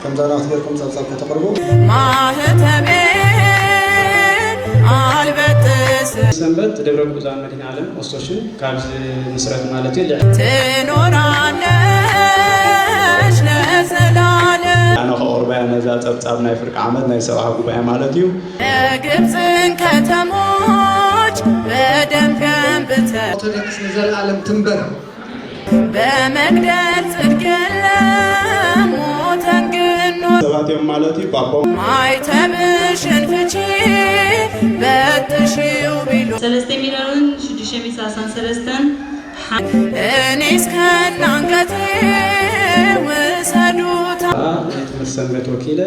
ከምዛ ናት ጌርኩም ጸብጻብ ከተቕርቡ። ማህተቤ ኣልበጥስ። ሰንበት ደብረ ግዑዛን መድኃኔ ዓለም ኦስቶሽን ካብ ዝምስረት ማለት እዩ። ትኖራለሽ ለዘላለም። ኣነ ከቕርበያ ነዛ ጸብጻብ ናይ ፍርቂ ዓመት ናይ ሰብዓ ጉባኤ ማለት እዩ። የግብፅን ከተሞች በደም ገንብተ። ኦርቶዶክስ ንዘለዓለም ትንበር። በመግደል ጽድቅ የለም ሞተን ግን ኖር። ሰባት እዮም ማለት እዩ። ባቦ። ማይተብሽን ፍቺ በጥሽው ቢሉ። ሰለስተ ሚልዮን ሽዱሽተ ሚእቲ ሰላሳን ሰለስተን። እኔስ ከናንገቴ ውሰዱታ። ናይ ትምህርት ሰንበት ወኪለ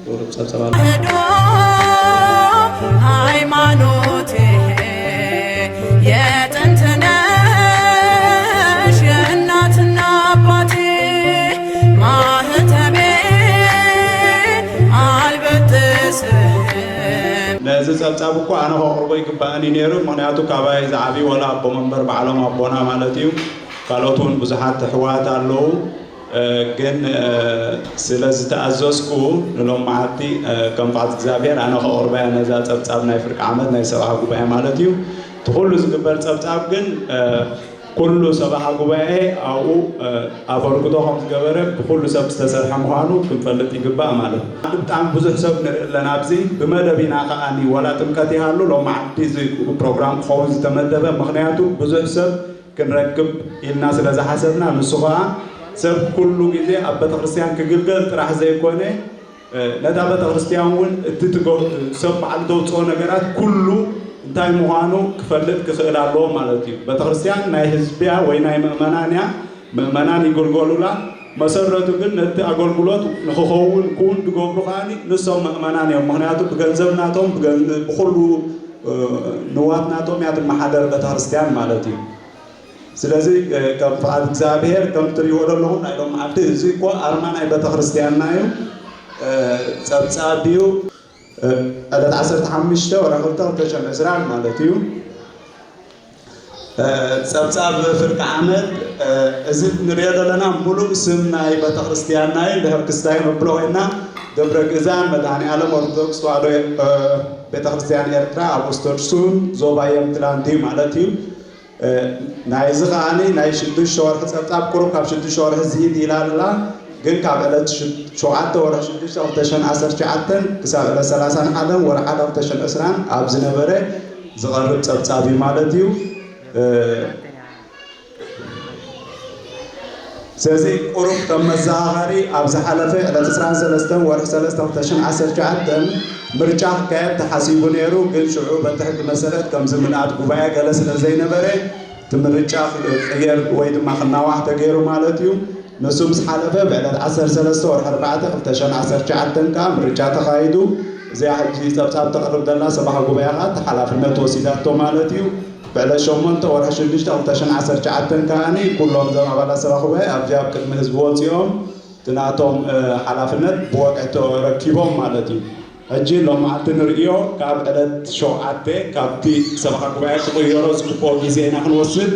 ቁሩብ ጸብጸባ። ዶ ሃይማኖቴ የጥንት ነሽ የእናትና አባቴ ማህተቤ አልበጥስም። ነዚ ጸብጻብ እኮ ኣነ ከቕርቦ ይግባእኒ ነይሩ፣ ምኽንያቱ ካባይ ዝዓብዩ ወላ ኣቦ መንበር ባዕሎም ኣቦና ማለት እዩ፣ ካልኦት እውን ብዙሓት ኣሕዋት ኣለዉ። እ፣ ግን፣ እ፣ ስለ ዝተኣዘዝኩ ንሎም መዓልቲ፣ እ፣ ከም ፍቓድ እግዚኣብሔር ኣነ ከቕርበያ ነዛ ጸብጻብ ናይ ፍርቂ ዓመት ናይ ሰብዓ ጉባኤ ማለት እዩ። እቲ ኩሉ ዝግበር ጸብጻብ ግን፣ እ፣ ኩሉ ሰብዓ ጉባኤ ኣብኡ፣ እ፣ ኣበርክቶ ከም ዝገበረ ብኩሉ ሰብ ዝተሰርሐ ምዃኑ ክንፈልጥ ይግባእ ማለት እዩ። ብጣዕሚ ብዙሕ ሰብ ንርኢ ኣለና ኣብዚ። ብመደብ ኢና ከኣኒ፣ ወላ ጥምቀት ይሃሉ ሎም መዓልቲ እዚ ፕሮግራም ክኸውን ዝተመደበ፣ ምኽንያቱ ብዙሕ ሰብ ክንረክብ ኢልና ስለ ዝሓሰብና፣ ንሱ ኸኣ ሰብ ኩሉ ግዜ ኣብ ቤተክርስትያን ክግልገል ጥራሕ ዘይኮነ፣ እ፣ ነታ ቤተክርስትያን እውን እቲ ትገ-፣ ሰብ ባዕሉ ዘውፅኦ ነገራት ኩሉ እንታይ ምዃኑ ክፈልጥ ክኽእል ኣለዎ ማለት እዩ። ቤተክርስትያን ናይ ህዝብያ ወይ ናይ ምእመናን እያ፣ ምእመናን ይግልገሉላ። መሰረቱ ግን ነቲ ኣገልግሎት ንኽኸውን ክውን ዝገብሩ ከኣ ንሶም ምእመናን እዮም። ምኽንያቱ ብገንዘብ ናቶም፣ ብገን-፣ ብኹሉ፣ እ፣ ንዋት ናቶም እያ ትመሓደር ቤተክርስትያን ማለት እዩ። ስለዚ፣ እ፣ ከም ፍቓድ እግዚኣብሔር ከም ትሪእዎ ዘለኹም ናይ ሎም መዓልቲ እዚ እኮ ኣርማ ናይ ቤተክርስትያንና እዩ። እ፣ ጸብጻብ እዩ። እ፣ ዕለት ዓሰርተ ሓሙሽተ ወርሒ ክልተ ክልተ ሽሕን ዕስራን ማለት እዩ። እ፣ ጸብጻብ ፍርቂ ዓመት፣ እ፣ እዚ ንሪኦ ዘለና ምሉእ ስም ናይ ቤተክርስትያንና እዩ። እንድሕር ክስታይ ነብሎ ኮይና ደብረ ግእዛን መድኃኔ ዓለም ኦርቶዶክስ ተዋህዶ፣ እ፣ ቤተክርስትያን ኤርትራ ኣብ ኦስተርሱን ዞባ የምትላንድ እዩ ማለት እዩ። እ፣ ናይዚ ከኣኒ ናይ ሽዱሽተ ወርሒ ጸብጻብ ቁሩብ ካብ ሽዱሽተ ወርሒ ዝኢድ ኢላ ኣላ። ግን ካብ ዕለት ሽ-፣ ሸውዓተ ወርሒ ሽዱሽተ ክልተ ሽሕን ዓሰርተ ትሽዓተን ክሳብ ዕለት ሰላሳን ሓደን ወርሒ ሓደ ክልተ ሽሕን ዕስራን ኣብ ዝነበረ ዝቐርብ ጸብጻብ እዩ ማለት እዩ። እ፣ ስለዚ ቁሩብ ከም መዘኻኸሪ ኣብ ዝሓለፈ ዕለት ዕስራን ሰለስተን ወርሒ ሰለስተ ክልተ ሽሕን ዓሰርተ ትሽዓተን ምርጫ ክካየድ ተሓሲቡ ነይሩ፣ ግን ሽዑ በቲ ሕጊ መሰረት ከምዚ ምልኣት ጉባኤ ገለ ስለ ዘይነበረ እቲ ምርጫ ክቕየር ወይ ድማ ክናዋሕ ተገይሩ ማለት እዩ። ንሱ ምስ ሓለፈ ብዕለት ዓሰርተ ሰለስተ ወርሒ ኣርባዕተ ክልተ ሽሕን ዓሰርተ ትሽዓተን ከኣ ምርጫ ተኻይዱ። እዚኣ ሕጂ ጸብጻብ ተቕርብ ዘላ ሰባኺ ጉባኤ ከኣ እቲ ሓላፍነት ወሲዳቶ ማለት እዩ። ብዕለት ሸሞንተ ወርሒ ሽዱሽተ ክልተ ሽሕን ዓሰርተ ትሽዓተን ከኣኒ ኩሎም እዞም ኣባላት ሰባኺ ጉባኤ ኣብዚ ኣብ ቅድሚ ህዝቢ ወጺኦም እቲ ናቶም፣ እ፣ ሓላፍነት ብወግዒ ተረኪቦም ማለት እዩ። ሕጂ ሎም መዓልቲ ንርእዮ ካብ ዕለት ሸውዓተ ካብቲ ሰባኺ ጉባኤ ክቕየሮ ዝግብኦ ግዜ ኢና ክንወስድ፣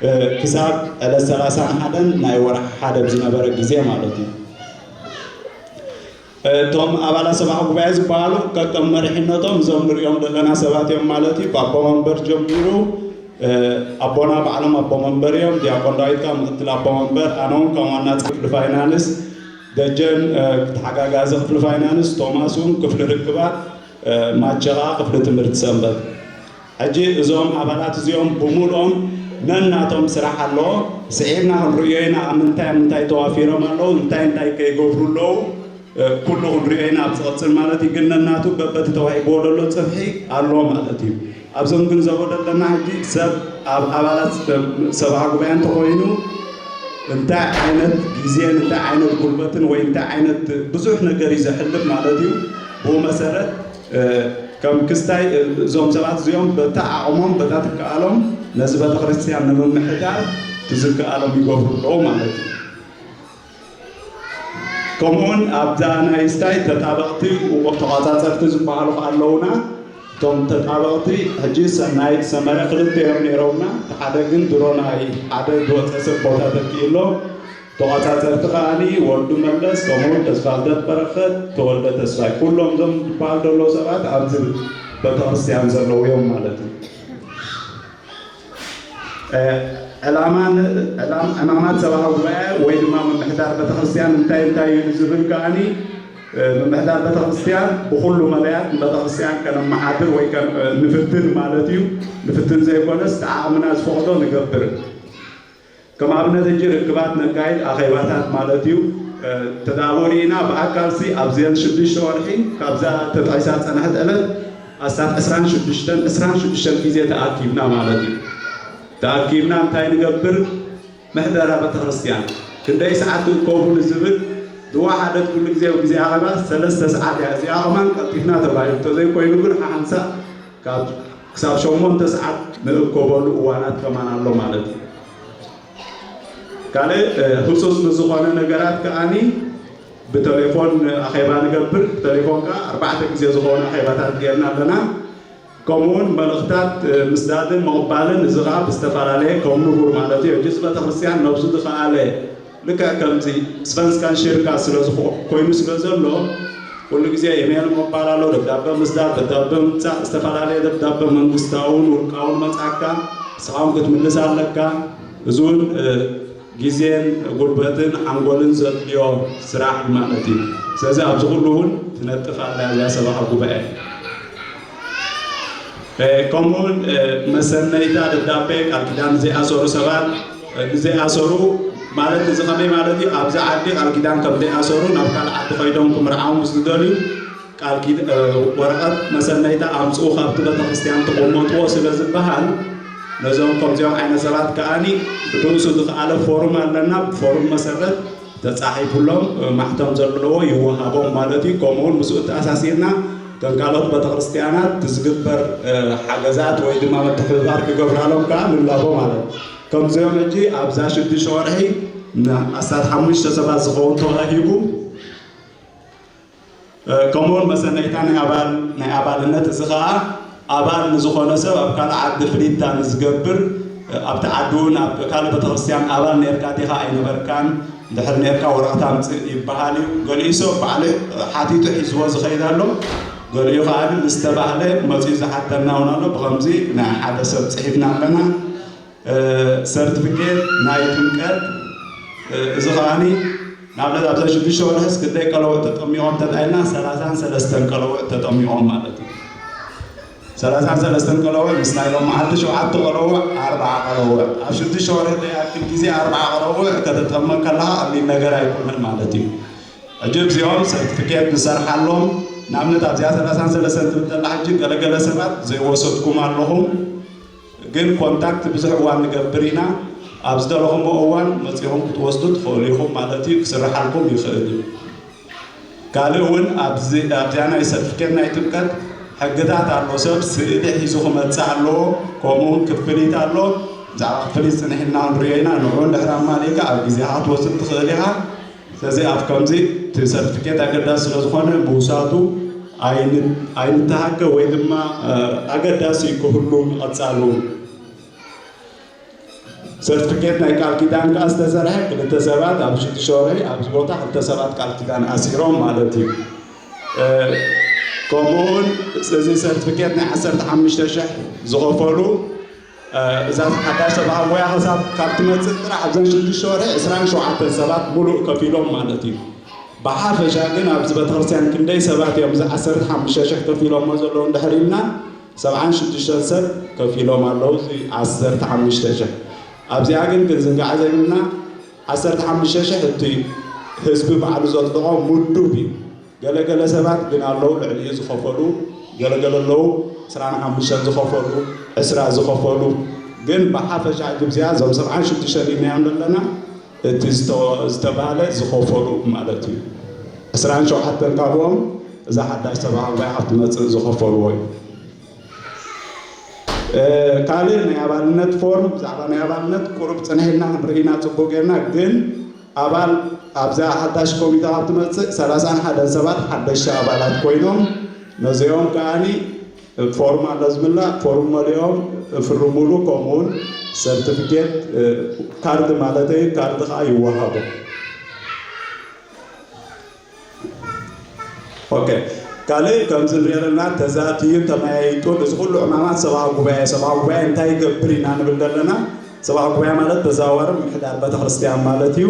እ፣ ክሳብ ዕለት ሰላሳን ሓደን ናይ ወርሒ ሓደ ብዝነበረ ግዜ ማለት እዩ። እቶም ኣባላት ሰባኺ ጉባኤ ዝበሃሉ ከከም መሪሕነቶም እዞም ንሪኦም ዘለና ሰባት እዮም ማለት እዩ። ኣቦ መንበር ጀሚሩ፣ እ፣ ኣቦና ባዕሎም ኣቦ መንበር እዮም። ዲያቆን ዳዊት ከኣ ምክትል ኣቦ መንበር፣ ኣነ እውን ከም ዋና ክፍሊ ፋይናንስ፣ ደጀን፣ እ፣ ተሓጋጋዚ ክፍሊ ፋይናንስ፣ ቶማስ እውን ክፍሊ ርክባት፣ እ፣ ማቸ ከኣ ክፍሊ ትምህርቲ ሰንበት። ሕጂ እዞም ኣባላት እዚኦም ብምሉኦም ነናቶም ስራሕ ኣለዎ። ስዒብና ክንርእዮ ኢና፣ ኣብ ምንታይ ኣብ ምንታይ ተዋፊሮም ኣለዉ፣ እንታይ እንታይ ከይገብሩ ኣለዉ፣ እ፣ ኩሉ ክንርእዮ ኢና ኣብ ዝቕጽል ማለት እዩ። ግን ነናቱ በበቲ ተዋሂብዎ ዘሎ ጽፍሒ ኣሎ ማለት እዩ። ኣብዞም ግን ዘበ ዘለና ሕጂ ሰብ ኣብ ኣባላት ሰብዓ ጉባኤ እንተኾይኑ እንታይ ዓይነት ግዜን እንታይ ዓይነት ጉልበትን ወይ እንታይ ዓይነት ብዙሕ ነገር እዩ ዘሕልፍ ማለት እዩ። ብኡ መሰረት እ፣ ከም ክስታይ፣ እ፣ እዞም ሰባት እዚኦም በታ ዓቕሞም፣ በታ ትከኣሎም ነዚ ቤተክርስትያን ንምምሕዳር ትዝከኣሎም ይገብሩ ኣለዉ ማለት እዩ። ከምኡውን ኣብዛ ናይ ስታይ ተጣበቕቲ፣ ተቋጻጸርቲ ዝበሃሉ ከኣ ኣለዉና። እቶም ተጣበቕቲ ሕጂ ሰናይት ሰመረ ክልተ እዮም ነይሮምና። እቲ ሓደ ግን ድሮ ናይ ሓደ ዝወጸ ሰብ ቦታ ተኪኡ ኣሎ። ተቆጻጸርቲ ከኣኒ ወልዱ መለስ፣ ከምኡውን ተስፋልደት በረኸት፣ ተወልደ ተስፋይ፣ ኩሎም እዞም ዝበሃሉ ዘለዉ ሰባት ኣብዚ ቤተክርስትያን ዘለዉ እዮም ማለት እዩ። ዕላማን ዕላም ዕማማት ሰብኣዊ ጉባኤ ወይ ድማ ምምሕዳር ቤተክርስትያን እንታይ እንታይ እዩ ዝብል ከኣኒ ምምሕዳር ቤተክርስትያን ብኩሉ መዳያት ንቤተክርስትያን ከነመሓድር ወይ ንፍትን ማለት እዩ። ንፍትን ዘይኮነስ ተዓቕምና ዝፈቕዶ ንገብር። ከም ኣብነት ሕጂ ርክባት ነካይድ ኣኼባታት ማለት እዩ። ተዳቦ ርኢና ብኣካልሲ ኣብዚአን ሽዱሽተ ወርሒ ካብዛ ተጣሒሳ ጸናሕት ዕለት ኣስታት ዕስራን ሽዱሽተን ዕስራን ሽዱሽተን ግዜ ተኣኪብና ማለት እዩ። ተኣኪብና እንታይ ንገብር? ምሕደራ ቤተክርስትያን ክንደይ ሰዓት ትእከቡ ንዝብል ዝወሓደት ኩሉ ግዜ ኣብ ግዜ ኣኼባ ሰለስተ ሰዓት እያ። እዚኣ ከማን ቀልጢፍና ተባሂሉ እንተዘይኮይኑ ግን ሓሓንሳእ ካብ ክሳብ ሸሞንተ ሰዓት ንእከበሉ እዋናት ከማን ኣሎ ማለት እዩ። ካልእ ህፁፅ ንዝኾነ ነገራት ከኣኒ ብተሌፎን ኣኼባ ንገብር። ብተሌፎን ከዓ ኣርባዕተ ግዜ ዝኾነ ኣኼባታት ጌርና ኣለና። ከምኡውን መልእኽታት ምስዳድን ምቕባልን እዚ ከዓ ብዝተፈላለየ ከም ንቡር ማለት እዩ። ሕጂ ቤተክርስትያን ነብሱ ዝኸኣለ ልክዕ ከምዚ ስቨንስካን ሽርካ ስለ ኮይኑ ስለ ዘሎ ኩሉ ግዜ ኢሜል ምቕባል ኣሎ፣ ደብዳበ ምስዳድ፣ ደብዳበ ምምፃእ፣ ዝተፈላለየ ደብዳበ መንግስታውን ውልቃውን መፃካ ንስኻውን ክትምልስ ኣለካ። እዚ እውን ግዜን ጉልበትን ሓንጎልን ዘድልዮ ስራሕ ማለት እዩ። ስለዚ ኣብዚ ኩሉ እውን ትነጥፍ ኣላ እዚኣ ሰበኻ ጉባኤ። ከምኡውን መሰነይታ ደብዳቤ ቃል ኪዳን ዘይኣሰሩ ሰባት ንዘይኣሰሩ ማለት እዚ ከመይ ማለት እዩ? ኣብዚ ዓዲ ቃል ኪዳን ከም ዘይኣሰሩ ናብ ካልእ ዓዲ ከይዶም ክምርዓው ምስ ዝደልዩ ቃል ኪድ ወረቐት መሰነይታ ኣምፅኡ ካብቲ ቤተክርስትያን ትቕመጥዎ ስለ ዝበሃል ነዞም ከምዚኦም ዓይነት ሰባት ከኣኒ ብርእሱ ዝኸኣለ ፎርም ኣለና። ብፎርም መሰረት ተፃሒፉሎም ማሕተም ዘለዎ ይወሃቦም ማለት እዩ። ከምኡውን ምስኡ ተኣሳሲርና ከም ካልኦት ቤተክርስትያናት ዝግበር ሓገዛት ወይ ድማ ምትሕብባር ክገብራሎም ከዓ ንላቦ ማለት እዩ። ከምዚኦም ሕጂ ኣብዛ ሽዱሽተ ወርሒ ኣስታት ሓሙሽተ ሰባት ዝኸውን ተዋሂቡ ከምኡውን መሰነይታ ናይ ኣባል ናይ ኣባልነት እዚ ከዓ ኣባል ንዝኾነ ሰብ ኣብ ካልእ ዓዲ ፍሊታ ንዝገብር ኣብቲ ዓዲ እውን ኣብ ካልእ ቤተክርስትያን ኣባል ነርካ ዲኻ ኣይነበርካን እንድሕር ነርካ ወረቐት ኣምፅእ ይበሃል እዩ። ገሊኡ ሰብ ባዕሉ ሓቲቱ ሒዝዎ ዝኸይድ ኣሎ። ገሊኡ ከዓ ግን ዝተባህለ መፂኡ ዝሓተና እውን ኣሎ። ብኸምዚ ናይ ሓደ ሰብ ፅሒፍና ኣለና። ሰርቲፊኬት ናይ ጥምቀት እዚ ከዓኒ ንኣብነት ኣብዛ ሽዱሽተ ወርሕስ ክንደይ ቀለውዕ ተጠሚቖም ተጣይልና ሰላሳን ሰለስተን ቀለውዕ ተጠሚቖም ማለት እዩ። ሰላሳን ሰለስተን ቀለውዕ ምስ ናይ ሎም መዓልቲ ሸውዓተ ቀለውዕ ኣርባዓ ቀለውዕ ኣብ ሽዱሽተ ወርሒ ዘይኣክል ግዜ ኣርባዓ ቀለውዕ ከተጠመቅ ከለካ ቀሊል ነገር ኣይኮነን ማለት እዩ። ሕጂ እዚኦም ሰርቲፊኬት ንሰርሓሎም ንኣብነት ኣብዚኣ ሰላሳን ሰለስተን ትብል ዘላ ሕጂ ገለገለ ሰባት ዘይወሰድኩም ኣለኹም ግን ኮንታክት ብዙሕ እዋን ንገብር ኢና። ኣብ ዝደለኹሞ እዋን መፂኹም ክትወስዱ ትኽእሉ ኢኹም ማለት እዩ። ክስርሓልኩም ይኽእል እዩ። ካልእ እውን ኣብዚ ኣብዚኣ ናይ ሰርቲፊኬት ናይ ጥምቀት ሕግታት ኣሎ። ሰብ ስእሊ ሒዙ ክመፅእ ኣለዎ። ከምኡ እውን ክፍሊት ኣሎ። ብዛዕባ ክፍሊት ፅንሕ ኢልና ክንሪኦ ኢና። ንዑ እንድሕር ኣማሊእካ ኣብ ግዜኻ ክትወስድ ትኽእል ኢኻ። ስለዚ ኣብ ከምዚ እቲ ሰርቲፊኬት ኣገዳሲ ስለ ዝኾነ ምውሳዱ ኣይንተሃከ ወይ ድማ ኣገዳሲ ክህሉ ምቐፃሉ ሰርቲፊኬት ናይ ቃል ኪዳን ከዓ ዝተሰርሐ ክልተ ሰባት ኣብ ሽዱሽተ ወርሒ ኣብዚ ቦታ ክልተ ሰባት ቃል ኪዳን ኣሲሮም ማለት እዩ። ከምኡውን እዚ ሰርቲፊኬት ናይ ዓሰርተ ሓሙሽተ ሽሕ ዝኸፈሉ እዛ ሓዳሽ ሰብኣዊ ሞያ ክሳብ ካብ ትመፅእ ጥራሕ ኣብዘን ሽዱሽተ ወርሒ ዕስራን ሸውዓተን ሰባት ሙሉእ ከፊሎም ማለት እዩ። ብሓፈሻ ግን ኣብዚ ቤተክርስትያን ክንደይ ሰባት እዮም እዚ ዓሰርተ ሓሙሽተ ሽሕ ከፊሎሞ ዘለዉ እንድሕር ኢልና ሰብዓን ሽዱሽተን ሰብ ከፊሎም ኣለዉ። እዚ ዓሰርተ ሓሙሽተ ሽሕ ኣብዚኣ ግን ክንዝንጋዕ ዘይብልና ዓሰርተ ሓሙሽተ ሽሕ እቲ ህዝቢ ባዕሉ ዘፅደቖ ምዱብ እዩ። ገለገለ ሰባት ግን ኣለዉ ልዕሊኡ ዝኸፈሉ፣ ገለገለ ኣለዉ ዕስራን ሓሙሽተን ዝኸፈሉ፣ ዕስራ ዝኸፈሉ። ግን ብሓፈሻ ግብዚኣ እዞም ሰብዓን ሽዱሽተን ኢልናዮም ዘለና እቲ ዝተባህለ ዝኸፈሉ ማለት እዩ። ዕስራን ሸውዓተን ካብኦም እዛ ሓዳሽ ሰብኣዊ ጉባኤ ካብ ትመፅእ ዝኸፈልዎ እዩ። ካልእ ናይ ኣባልነት ፎርም ብዛዕባ ናይ ኣባልነት ቁሩብ ፅንሕ ኢልና ክንርኢና ፅቡቅ ጌርና ግን ኣባል ኣብዛ ሓዳሽ ኮሚተ ካብ ትመፅእ ሰላሳን ሓደን ሰባት ሓደሽቲ ኣባላት ኮይኖም ነዚኦም ከዓኒ ፎርም ኣሎ ዝምላእ ፎርም መሊኦም ፍርሙሉ ከምኡውን ሰርቲፊኬት ካርድ ማለተይ ካርድ ከዓ ይወሃቦ። ኦኬ፣ ካልእ ከምዚ ንሪኦ ዘለና ተዛትዩን ተመያይጡን እዚ ኩሉ ዕማማት ሰብኣዊ ጉባኤ፣ ሰብኣዊ ጉባኤ እንታይ ይገብር ኢና ንብል ዘለና? ሰብኣዊ ጉባኤ ማለት ተዘዋዋሪ ምምሕዳር ቤተክርስትያን ማለት እዩ።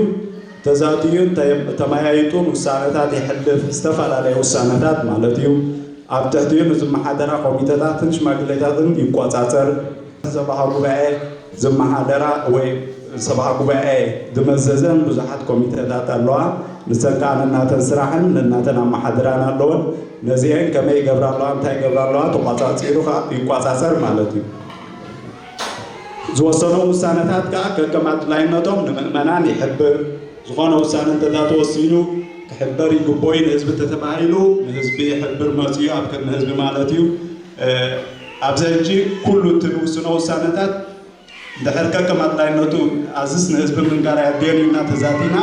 ተዛትዩን ተ- ተመያይጡን ውሳነታት የሕልፍ፣ ዝተፈላለየ ውሳነታት ማለት እዩ። ኣብ ትሕቲኡ ንዝመሓደራ ኮሚተታትን ሽማግሌታትን ይቆጻጸር። ሰብኣዊ ጉባኤ ዝመሓደራ ወይ ሰብኣዊ ጉባኤ ዝመዘዘን ብዙሓት ኮሚተታት ኣለዋ። ንሰን ከኣ ነናተን ስራሕን ነናተን ኣመሓድራን ኣለወን። ነዚአን ከመይ ይገብራ ኣለዋ፣ እንታይ ይገብራ ኣለዋ ተቋጻጺሩ ከኣ ይቋጻጸር ማለት እዩ። ዝወሰኖም ውሳነታት ከኣ ከከም ኣድላይነቶም ንምእመናን ይሕብር። ዝኾነ ውሳነ እንተ ተወሲኑ ክሕበር ይግቦ እዩ ንህዝቢ እንተተባሂሉ ንህዝቢ ይሕብር መፅኡ ኣብ ቅድሚ ህዝቢ ማለት እዩ። ኣብዚ ሕጂ ኩሉ እቲ ንውስኖ ውሳነታት ድሕር ከከም ኣድላይነቱ ኣዝስ ንህዝቢ ምንጋር ኣየድልዮን ኢልና ተዛቲና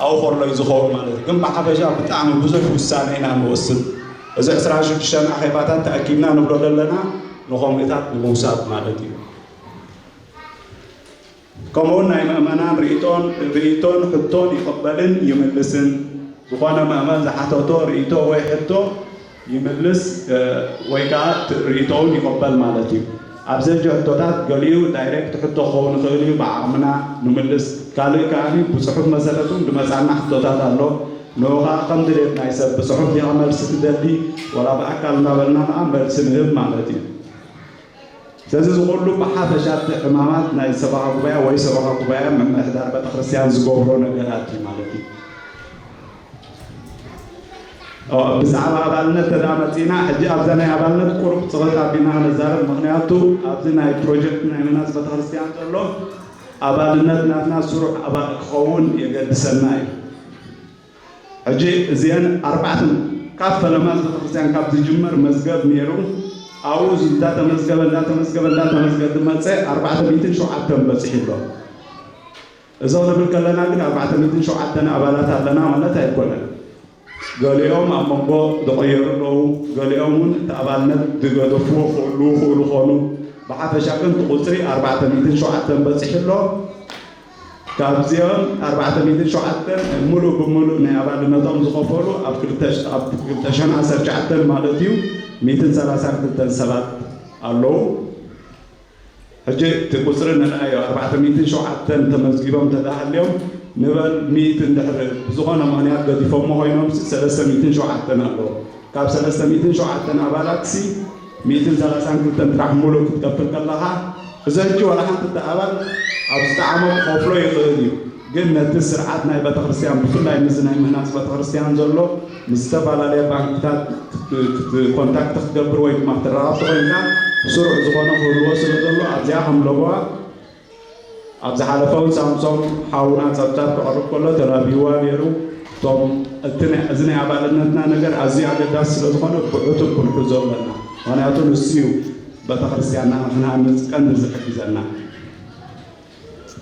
ኣብኡ ከሎ እዩ ዝኸውን ማለት እዩ። ግን ብሓፈሻ ብጣዕሚ ብዙሕ ውሳነ ኢና ንወስን። እዚ ዕስራን ሽዱሽተን ኣኼባታት ተኣኪብና ንብሎ ዘለና ንኾሚታት ንምውሳድ ማለት እዩ። ከምኡውን ናይ ምእመናን ርእይቶን ርእይቶን ሕቶን ይቕበልን ይምልስን። ዝኾነ ምእመን ዝሓተቶ ርእይቶ ወይ ሕቶ ይምልስ ወይ ከዓ ርእይቶውን ይቕበል ማለት እዩ። ኣብዚ ሕጂ ሕቶታት ገሊኡ ዳይሬክት ሕቶ ክኸውን ይኽእል እዩ፣ ብዓቕምና ንምልስ። ካልእ ከኣ ብፅሑፍ መሰረት እውን ዝመፃና ሕቶታት ኣሎ። ንኡ ከዓ ከም ድሌት ናይ ሰብ ብፅሑፍ ዲኻ መልሲ ትደሊ ወላ ብኣካል እናበልና ከዓ መልሲ ንህብ ማለት እዩ። ስለዚ እዚ ኩሉ ብሓፈሻ እቲ ዕማማት ናይ ሰበኻ ጉባኤ ወይ ሰበኻ ጉባኤ ምምሕዳር ቤተክርስትያን ዝገብሮ ነገራት እዩ ማለት እዩ። ብዛዕባ ኣባልነት ተዳ መፂና ሕጂ ኣብዛ ናይ ኣባልነት ቁሩብ ፅቕጥ ኣቢና ክንዛረብ፣ ምክንያቱ ኣብዚ ናይ ፕሮጀክት ናይ መናስ ቤተክርስትያን ዘሎ ኣባልነት ናትና ስሩዕ ኣባል ክኸውን የገድሰና እዩ። ሕጂ እዚአን ኣርባዕተን ካብ ፈለማ ቤተክርስትያን ካብ ዝጅመር መዝገብ ነይሩ ኣብኡ እንዳተመዝገበ እንዳተመዝገበ እንዳተመዝገበ ዝመፀ ኣርባዕተ ሚእትን ሸውዓተን በፂሑ ኣሎ። እዚ ክንብል ከለና ግን ኣርባዕተ ሚእትን ሸውዓተን ኣባላት ኣለና ማለት ኣይኮነን። ገሊኦም ኣብ መንጎ ዝቐየሩ ኣለዉ፣ ገሊኦም እውን እቲ ኣባልነት ዝገደፍዎ ክህልዉ ይኽእሉ ይኾኑ። ብሓፈሻ ግን እቲ ቁፅሪ ኣርባዕተ ሚእትን ሸውዓተን በፂሑ ኣሎ። ካብዚኦም ኣርባዕተ ሚእትን ሸውዓተን ሙሉእ ብሙሉእ ናይ ኣባልነቶም ዝኸፈሉ ኣብ ክልተ ሽ- ኣብ ክልተ ሽሕን ዓሰርተ ትሽዓተን ማለት እዩ ሚእትን ሰላሳን ክልተን ሰባት ኣለዉ። ሕጂ እቲ ቁፅሪ ንርኣዮ፣ ኣርባዕተ ሚእትን ሸውዓተን ተመዝጊቦም ተተሃልዮም ንበል ሚእቲ እንድሕር ብዝኾነ ምኽንያት ገዲፎሞ ኮይኖም ሰለስተ ሚእትን ሸውዓተን ኣለዉ። ካብ ሰለስተ ሚእትን ሸውዓተን ኣባላት ሲ ሚእትን ሰላሳን ክልተን ጥራሕ ሙሉእ ክትከፍል ከለኻ እዚ ሕጂ ዋላ ሓንቲ እቲ ኣባል ኣብ ዝጠዓሞ ክኸፍሎ ይኽእል እዩ። ግን ነቲ ስርዓት ናይ ቤተክርስትያን ብፍላይ ምስዚ ናይ ምህናፅ ቤተክርስትያን ዘሎ ምስ ዝተፈላለየ ባንክታት ኮንታክት ክትገብር ወይ ድማ ክትረኻብ ተኾይንካ ስሩዕ ዝኾነ ክህልዎ ስለ ዘሎ ኣብዚኣ ከም ለጎዋ ኣብ ዝሓለፈ እውን ሳምሶም ሓውና ጸብጻብ ክቐርብ ከሎ ተላቢዋ ነይሩ። እቶም እቲ ናይ- እዚ ናይ ኣባልነትና ነገር ኣዝዩ ኣገዳሲ ስለ ዝኾነ ብዕቱብ ክንሕዞ ኣለና። ምክንያቱ ንሱ እዩ ቤተክርስትያንና ንክንሃንጽ ቀንዲ ዝሕግዘና።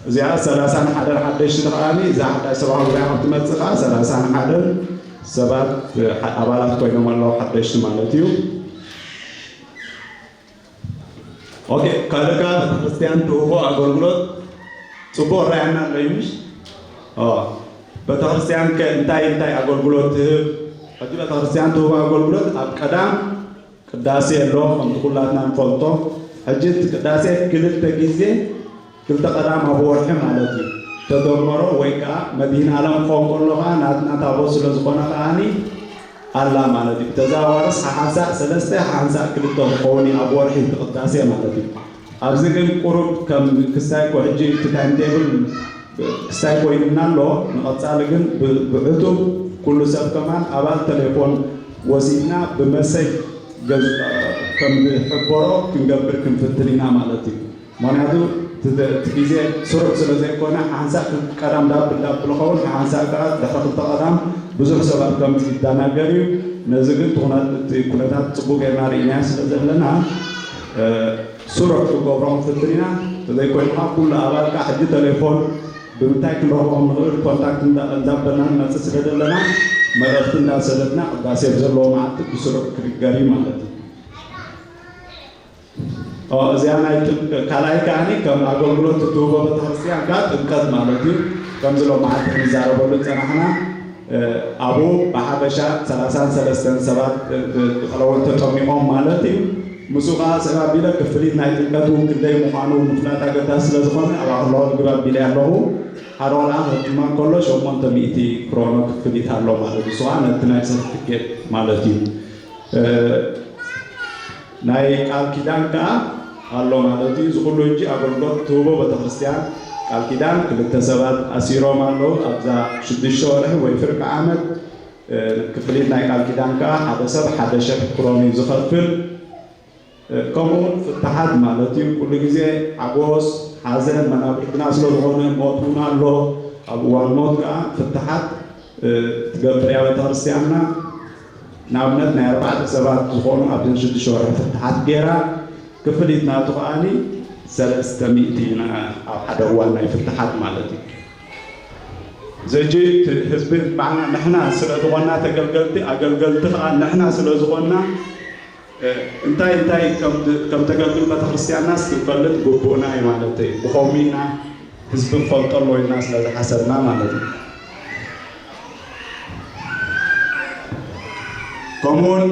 እዚኣ ሰላሳን ሓደን ሓደሽቲ ተቓዋሚ እዛ ሓዳሽ ሰብዓ ጉባኤ ካብ ትመጽእ ከዓ ሰላሳን ሓደን ሰባት ኣባላት ኮይኖም ኣለዉ ሓደሽቲ ማለት እዩ። ኦኬ፣ ካልእ ከዓ ቤተክርስትያን ትህቦ ኣገልግሎት ፅቡቅ ራእያና ኣሎ እዩ ምሽ? ቤተክርስትያን ከ እንታይ እንታይ ኣገልግሎት ትህብ? ሕጂ ቤተክርስትያን ትህቦ ኣገልግሎት ኣብ ቀዳም ቅዳሴ ኣሎ ከምቲ ኩላትና ንፈልጦ። ሕጂ እቲ ቅዳሴ ክልተ ግዜ ክልተ ቀዳም ኣብ ወርሒ ማለት እዩ ተደመሮ ወይ ከዓ መድህን ኣለም ክኸውን ከሎ ከዓ ናትና ታቦት ስለ ዝኾነ ከዓኒ ኣላ ማለት እዩ። ተዘዋዋርስ ሓሓንሳእ ሰለስተ ሓሓንሳእ ክልተ ክኸውን እዩ ኣብ ወርሒ እቲ ቅዳሴ ማለት እዩ። ኣብዚ ግን ቁሩብ ከም ክስታይ ኮ ሕጂ እቲ ታይም ቴብል ክስታይ ኮይኑና ኣሎ። ንቐፃሊ ግን ብ- ብዕቱብ ኩሉ ሰብ ከማን ኣባል ቴሌፎን ወሲድና ብመሰጅ ገዝ- ከም ዝሕበሮ ክንገብር ክንፍትን ኢና ማለት እዩ። ምክንያቱ እቲ ግዜ ስሩዕ ስለ ዘይኮነ ሓንሳእ ቀዳም ዳብል ዳብል ኸውን ሓንሳእ ከዓ ድሕሪ ክልተ ቀዳም ብዙሕ ሰባት ከምዚ ይደናገር እዩ። ነዚ ግን እቲ ኩነታት ፅቡቅ ጌርና ርኢናዮ ስለ ዘለና ስሩዕ ክንገብሮ ክንፍትን ኢና። ተዘይኮይኑ ከዓ ኩሉ ኣባል ከዓ ሕጂ ቴሌፎን ብምንታይ ክንረኽቦም ንኽእል ኮንታክት እንዳበልና ንመፅእ ስለ ዘለና መልእኽቲ እንዳሰደድና ቅዳሴ ብዘለዎ መዓልቲ ብስሩዕ ክድገር እዩ ማለት እዩ። እዚኣ ናይ ካልኣይ ከዓኒ ከም ኣገልግሎት እትህቦ ቤተክርስትያን ከዓ ጥምቀት ማለት እዩ። ከምዚ ሎም መዓልቲ ክንዛረበሉ ዝፀናሕና ኣብኡ ብሓፈሻ ሰላሳን ሰለስተን ሰባት ብቐለወት ተጠሚቖም ማለት እዩ። ምስኡ ከዓ ስዕብ ኣቢለ ክፍሊት ናይ ጥምቀት እውን ክንደይ ምዃኑ ምፍላጥ ኣገዳሲ ስለ ዝኾነ ኣብ ኣኽላወት ግብ ኣቢለ ኣለኹ። ሓደ ቆልዓ ከጥመቕ ከሎ ሸሞንተ ሚእቲ ክሮኖ ክፍሊት ኣሎ ማለት እዩ። ንሱ ከዓ ነቲ ናይ ሰርቲፊኬት ማለት እዩ። ናይ ቃል ኪዳን ከዓ ኣሎ ማለት እዩ። እዚ ኩሉ ሕጂ ኣገልግሎት ትህቦ ቤተክርስትያን ቃል ኪዳን ክልተ ሰባት ኣሲሮም ኣለዉ። ኣብዛ ሽዱሽተ ወርሒ ወይ ፍርቂ ዓመት ክፍሊት ናይ ቃል ኪዳን ከዓ ሓደ ሰብ ሓደ ሸሕ ክሮን እዩ ዝኸፍል። ከምኡ እውን ፍትሓት ማለት እዩ። ኩሉ ግዜ ሓጎስ፣ ሓዘን መናብርትና ስለ ዝኾነ ሞት እውን ኣሎ። ኣብ እዋን ሞት ከዓ ፍትሓት ትገብር እያ ቤተክርስትያንና። ንኣብነት ናይ ኣርባዕተ ሰባት ዝኾኑ ኣብዘን ሽዱሽተ ወርሒ ፍትሓት ገይራ ክፍሊት ናቱ ከዓኒ ሰለስተ ሚእቲ ኢና ኣብ ሓደ እዋን ናይ ፍትሓት ማለት እዩ። ዘጂ ህዝቢ ንሕና ስለ ዝኾና ተገልገልቲ ኣገልገልቲ ከዓ ንሕና ስለ ዝኾና እንታይ እንታይ ከም ተገልግል ቤተክርስትያንናስ ክንፈልጥ ግቡእና እዩ ማለት እዩ። ብኸምኡ ኢና ህዝቢ ክፈልጦ ኣለዎ ኢልና ስለ ዝሓሰብና ማለት እዩ። ከምኡውን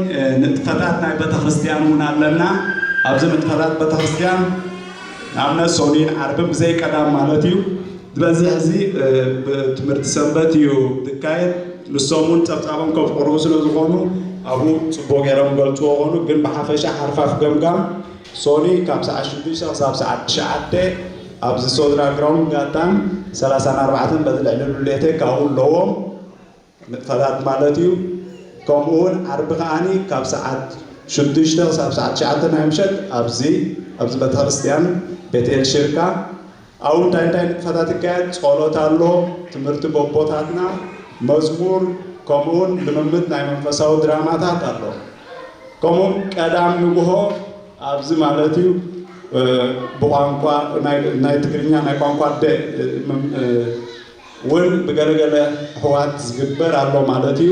ንጥፈታት ናይ ቤተክርስትያን እውን ኣለና። ኣብዚ ንጥፈታት ቤተክርስትያን ንኣብነት ሰኑይን ዓርብን ብዘይ ቀዳም ማለት እዩ ዝበዝሕ እዚ ብትምህርቲ ሰንበት እዩ ዝካየድ። ንሶም እውን ጸብጻቦም ከፍቅሩ ስለ ዝኾኑ ኣብኡ ጽቡቅ ገይሮም ገልጽዎ ኾኑ። ግን ብሓፈሻ ሓርፋፍ ገምጋም ሶኒ ካብ ሰዓት ሽዱሽተ ክሳብ ሰዓት ትሽዓተ ኣብዚ ሶድራ ግራውንድ ጋታን ሰላሳን ኣርባዕተን በዚ ልዕሊ ሉሌተ ካብኡ ኣለዎም ንጥፈታት ማለት እዩ። ከምኡ እውን ዓርቢ ከዓኒ ካብ ሰዓት ሽዱሽተ ክሳብ ሰዓት ትሽዓተ ናይ ምሸት ኣብዚ ኣብዚ ቤተክርስትያን ቤትኤል ሽርካ ኣብኡ እንታይ እንታይ ንጥፈታት ይካየድ? ጸሎት ኣሎ፣ ትምህርቲ በቦታትና፣ መዝሙር፣ ከምኡውን ልምምድ ናይ መንፈሳዊ ድራማታት ኣሎ። ከምኡውን ቀዳም ንግሆ ኣብዚ ማለት እዩ ብቋንቋ ናይ ትግርኛ ናይ ቋንቋ ኣደ እውን ብገለገለ ኣሕዋት ዝግበር ኣሎ ማለት እዩ።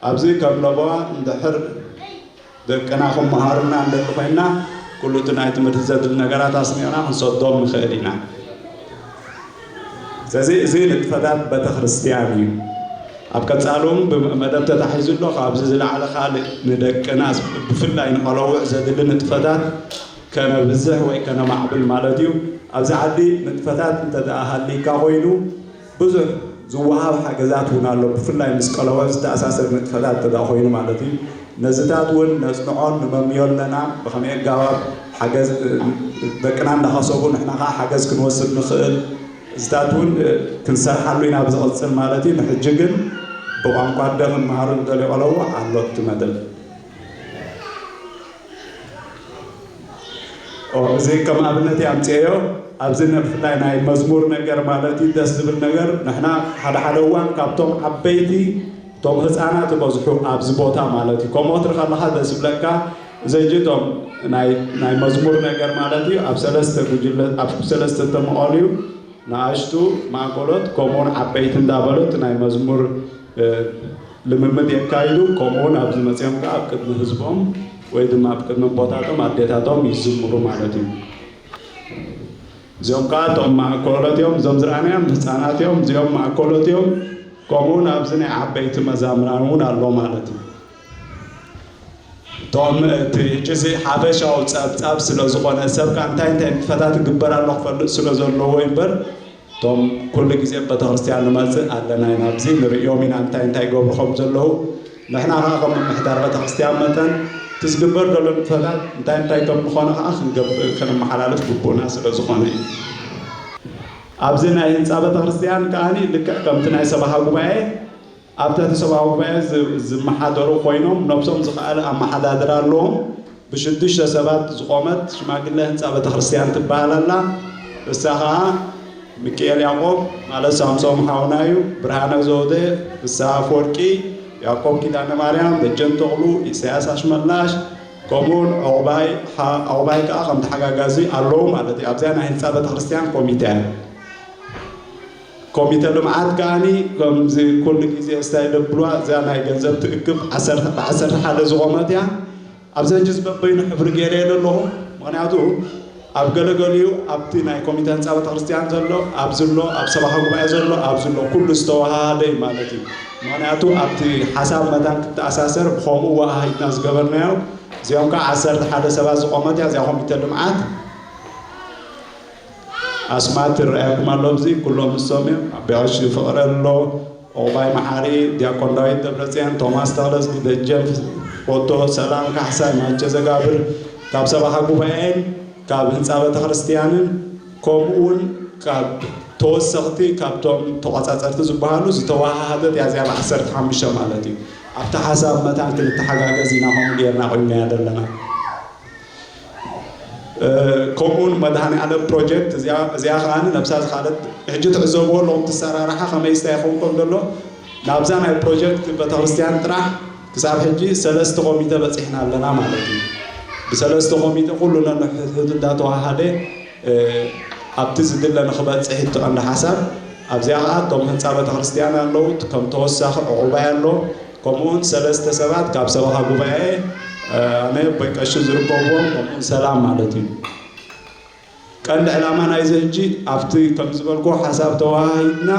ኣብዚ ከም ለበዋ እንድሕር ደቅና ክመሃሩና እንደሊ ኮይና ኩሉ እቲ ናይ ትምህርቲ ዘድሊ ነገራት ኣስሚዕና ክንሰዶም ንኽእል ኢና። ስለዚ እዚ ንጥፈታት ቤተክርስትያን እዩ። ኣብ ቀጻሊ እውን ብመደብ ተታሒዙ ኣሎ። ካብዚ ዝለዓለ ካልእ ንደቅና ብፍላይ ንቐለውዕ ዘድሊ ንጥፈታት ከነብዝሕ ወይ ከነማዕብል ማለት እዩ። ኣብዚ ዓዲ ንጥፈታት እንተ ደኣ ሃልይካ ኮይኑ ብዙሕ ዝወሃብ ሓገዛት እውን ኣሎ። ብፍላይ ምስ ቀለውዕ ዝተኣሳሰር ንጥፈታት እንተ ደኣ ኮይኑ ማለት እዩ። ነዚታት እውን ነጽንዖን ንመምዮ ኣለና። ብኸመይ ኣገባብ ሓገዝ ደቅና እንዳኸሰቡ ንሕና ከዓ ሓገዝ ክንወስድ ንኽእል እዚታት እውን ክንሰርሓሉ ኢና ብዝቕጽል ማለት እዩ። ንሕጂ ግን ብቋንቋ ኣደ ክንመሃሩ ዝደልዩ ቆለውዕ ኣሎ እቲ መደብ። እዚ ከም ኣብነት እየ ኣምፅኤዮ። ኣብዚ ብፍላይ ናይ መዝሙር ነገር ማለት እዩ ደስ ዝብል ነገር። ንሕና ሓደ ሓደ እዋን ካብቶም ዓበይቲ እቶም ህፃናት ይበዝሑ ኣብዚ ቦታ ማለት እዩ። ከምኡ ክትርኢ ከለኻ ደስ ይብለካ። እዚ ሕጂ እቶም ናይ ናይ መዝሙር ነገር ማለት እዩ ኣብ ሰለስተ ጉጅለ ኣብ ሰለስተ ተመቐሉ እዩ። ንኣሽቱ ማእከሎት ከምኡውን ዓበይቲ እንዳበሉ እቲ ናይ መዝሙር ልምምድ የካይዱ። ከምኡውን ኣብዚ መፅኦም ከዓ ኣብ ቅድሚ ህዝቦም ወይ ድማ ኣብ ቅድሚ ኣቦታቶም ኣዴታቶም ይዝምሩ ማለት እዩ። እዚኦም ከዓ እቶም ማእከሎት እዮም። እዞም ዝረኣናዮም ህፃናት እዮም። እዚኦም ማእከሎት እዮም። ከምኡውን ኣብዚ ናይ ዓበይቲ መዛምራን እውን ኣሎ ማለት እዩ። እቶም እቲ ሕጂ እዚ ሓፈሻዊ ፀብፃብ ስለ ዝኾነ ሰብ ከዓ እንታይ እንታይ ንጥፈታት ይግበር ኣሎ ክፈልጥ ስለ ዘለዎ እዩ እምበር እቶም ኩሉ ግዜ ቤተክርስትያን ንመፅእ ኣለና ኢና ኣብዚ ንርእዮም ኢና እንታይ እንታይ ይገብሩ ከም ዘለዉ ንሕና ከዓ ከም ምምሕዳር ቤተክርስትያን መጠን እቲ ዝግበር ዘሎ ንጥፈታት እንታይ እንታይ ከም ዝኾነ ከዓ ክንገብ- ከነመሓላልፍ ግቡእና ስለ ዝኾነ እዩ። ኣብዚ ናይ ህንፃ ቤተክርስትያን ከዓኒ ልክዕ ከምቲ ናይ ሰበኻ ጉባኤ ኣብ ትሕቲ ሰብኣዊ ጉባኤ ዝ- ዝመሓደሩ ኮይኖም ነብሶም ዝኸኣለ ኣመሓዳድራ ኣለዎም። ብሽዱሽተ ሰባት ዝቖመት ሽማግለ ህንፃ ቤተክርስትያን ትበሃል ኣላ። እሳ ኸዓ ሚካኤል ያዕቆብ ማለት ሳምሶም ሓውና እዩ፣ ብርሃነ ዘውደ፣ ፍስሃ ኣፈወርቂ፣ ያዕቆብ ኪዳነ ማርያም፣ ደጀን ተኽሉ፣ ኢሳያስ ኣሽመላሽ ከምኡውን ዕቑባይ ሓ- ዕቑባይ ከዓ ከም ተሓጋጋዚ ኣለዉ ማለት እዩ። ኣብዚኣ ናይ ህንፃ ቤተክርስትያን ኮሚቴ እያ። ኮሚተ ልምዓት ከዓኒ ከምዚ ኩሉ ግዜ እስታይ ደብልዋ እዛ ናይ ገንዘብ ትእክብ ዓሰርተ ብዓሰርተ ሓደ ዝቖመት እያ። ኣብዚ ሕጂ ዝበበይኑ ሕብሪ ገይረ ዘለኹ ምክንያቱ ኣብ ገለገሊኡ ኣብቲ ናይ ኮሚተ ህንፃ ቤተክርስትያን ዘሎ ኣብዚ ኣሎ፣ ኣብ ሰበኻ ጉባኤ ዘሎ ኣብዚ ኣሎ፣ ኩሉ ዝተወሃሃደ እዩ ማለት እዩ። ምክንያቱ ኣብቲ ሓሳብ መታን ክትተኣሳሰር ብኸምኡ ወሃሂድና ዝገበርናዮ። እዚኦም ከዓ ዓሰርተ ሓደ ሰባት ዝቆመት እያ እዚኣ ኮሚተ ልምዓት። ኣስማት ይረኣየኩም ኣሎ። ኣብዚ ኩሎም ንሶም እዮም። ኣቢ ቀሺ ፍቕረ ኣሎ፣ ዑቕባይ መሓሪ፣ ዲያቆን ዳዊት ደብረፅዮን፣ ቶማስ ተኽለዝጊ፣ ደጀን ፎቶ፣ ሰላም ካሕሳይ፣ ማቸ ዘጋብር፣ ካብ ሰበኻ ጉባኤን ካብ ህንፃ ቤተክርስትያንን ከምኡ እውን ካብ ተወሰኽቲ ካብቶም ተቋፃፀርቲ ዝበሃሉ ዝተወሃሃደት እያ እዚኣ ብ ዓሰርተ ሓሙሽተ ማለት እዩ። ኣብቲ ሓሳብ መታን ክንተሓጋገዝ ኢና ከምኡ ጌርና ቆይምናያ ዘለና። ከምኡውን መድሃኔ ዓለም ፕሮጀክት እዚኣ ከዓኒ ነብሳ ዝኻለት ሕጂ ትዕዘብዎ ኣለኹም ትሰራርሓ ከመይ ስታይ ይኸውን ከም ዘሎ ናብዛ ናይ ፕሮጀክት ቤተክርስትያን ጥራሕ ክሳብ ሕጂ ሰለስተ ኮሚተ በፂሕና ኣለና ማለት እዩ። ብሰለስተ ኮሚተ ኩሉ ነንሕድሕዱ እንዳተዋሃደ ኣብቲ ዝድለ ንክበፅሕ እቲ ቀንዲ ሓሳብ። ኣብዚኣ ከዓ እቶም ህንፃ ቤተክርስትያን ኣለዉ፣ ከም ተወሳኺ ዕቑባይ ኣሎ። ከምኡውን ሰለስተ ሰባት ካብ ሰበኻ ጉባኤ ኣነ ቦይ ቀሺ ዝርከብዎም ከምኡውን ሰላም ማለት እዩ። ቀንዲ ዕላማ ናይዚ ሕጂ ኣብቲ ከም ዝበልኩ ሓሳብ ተወሃሂድና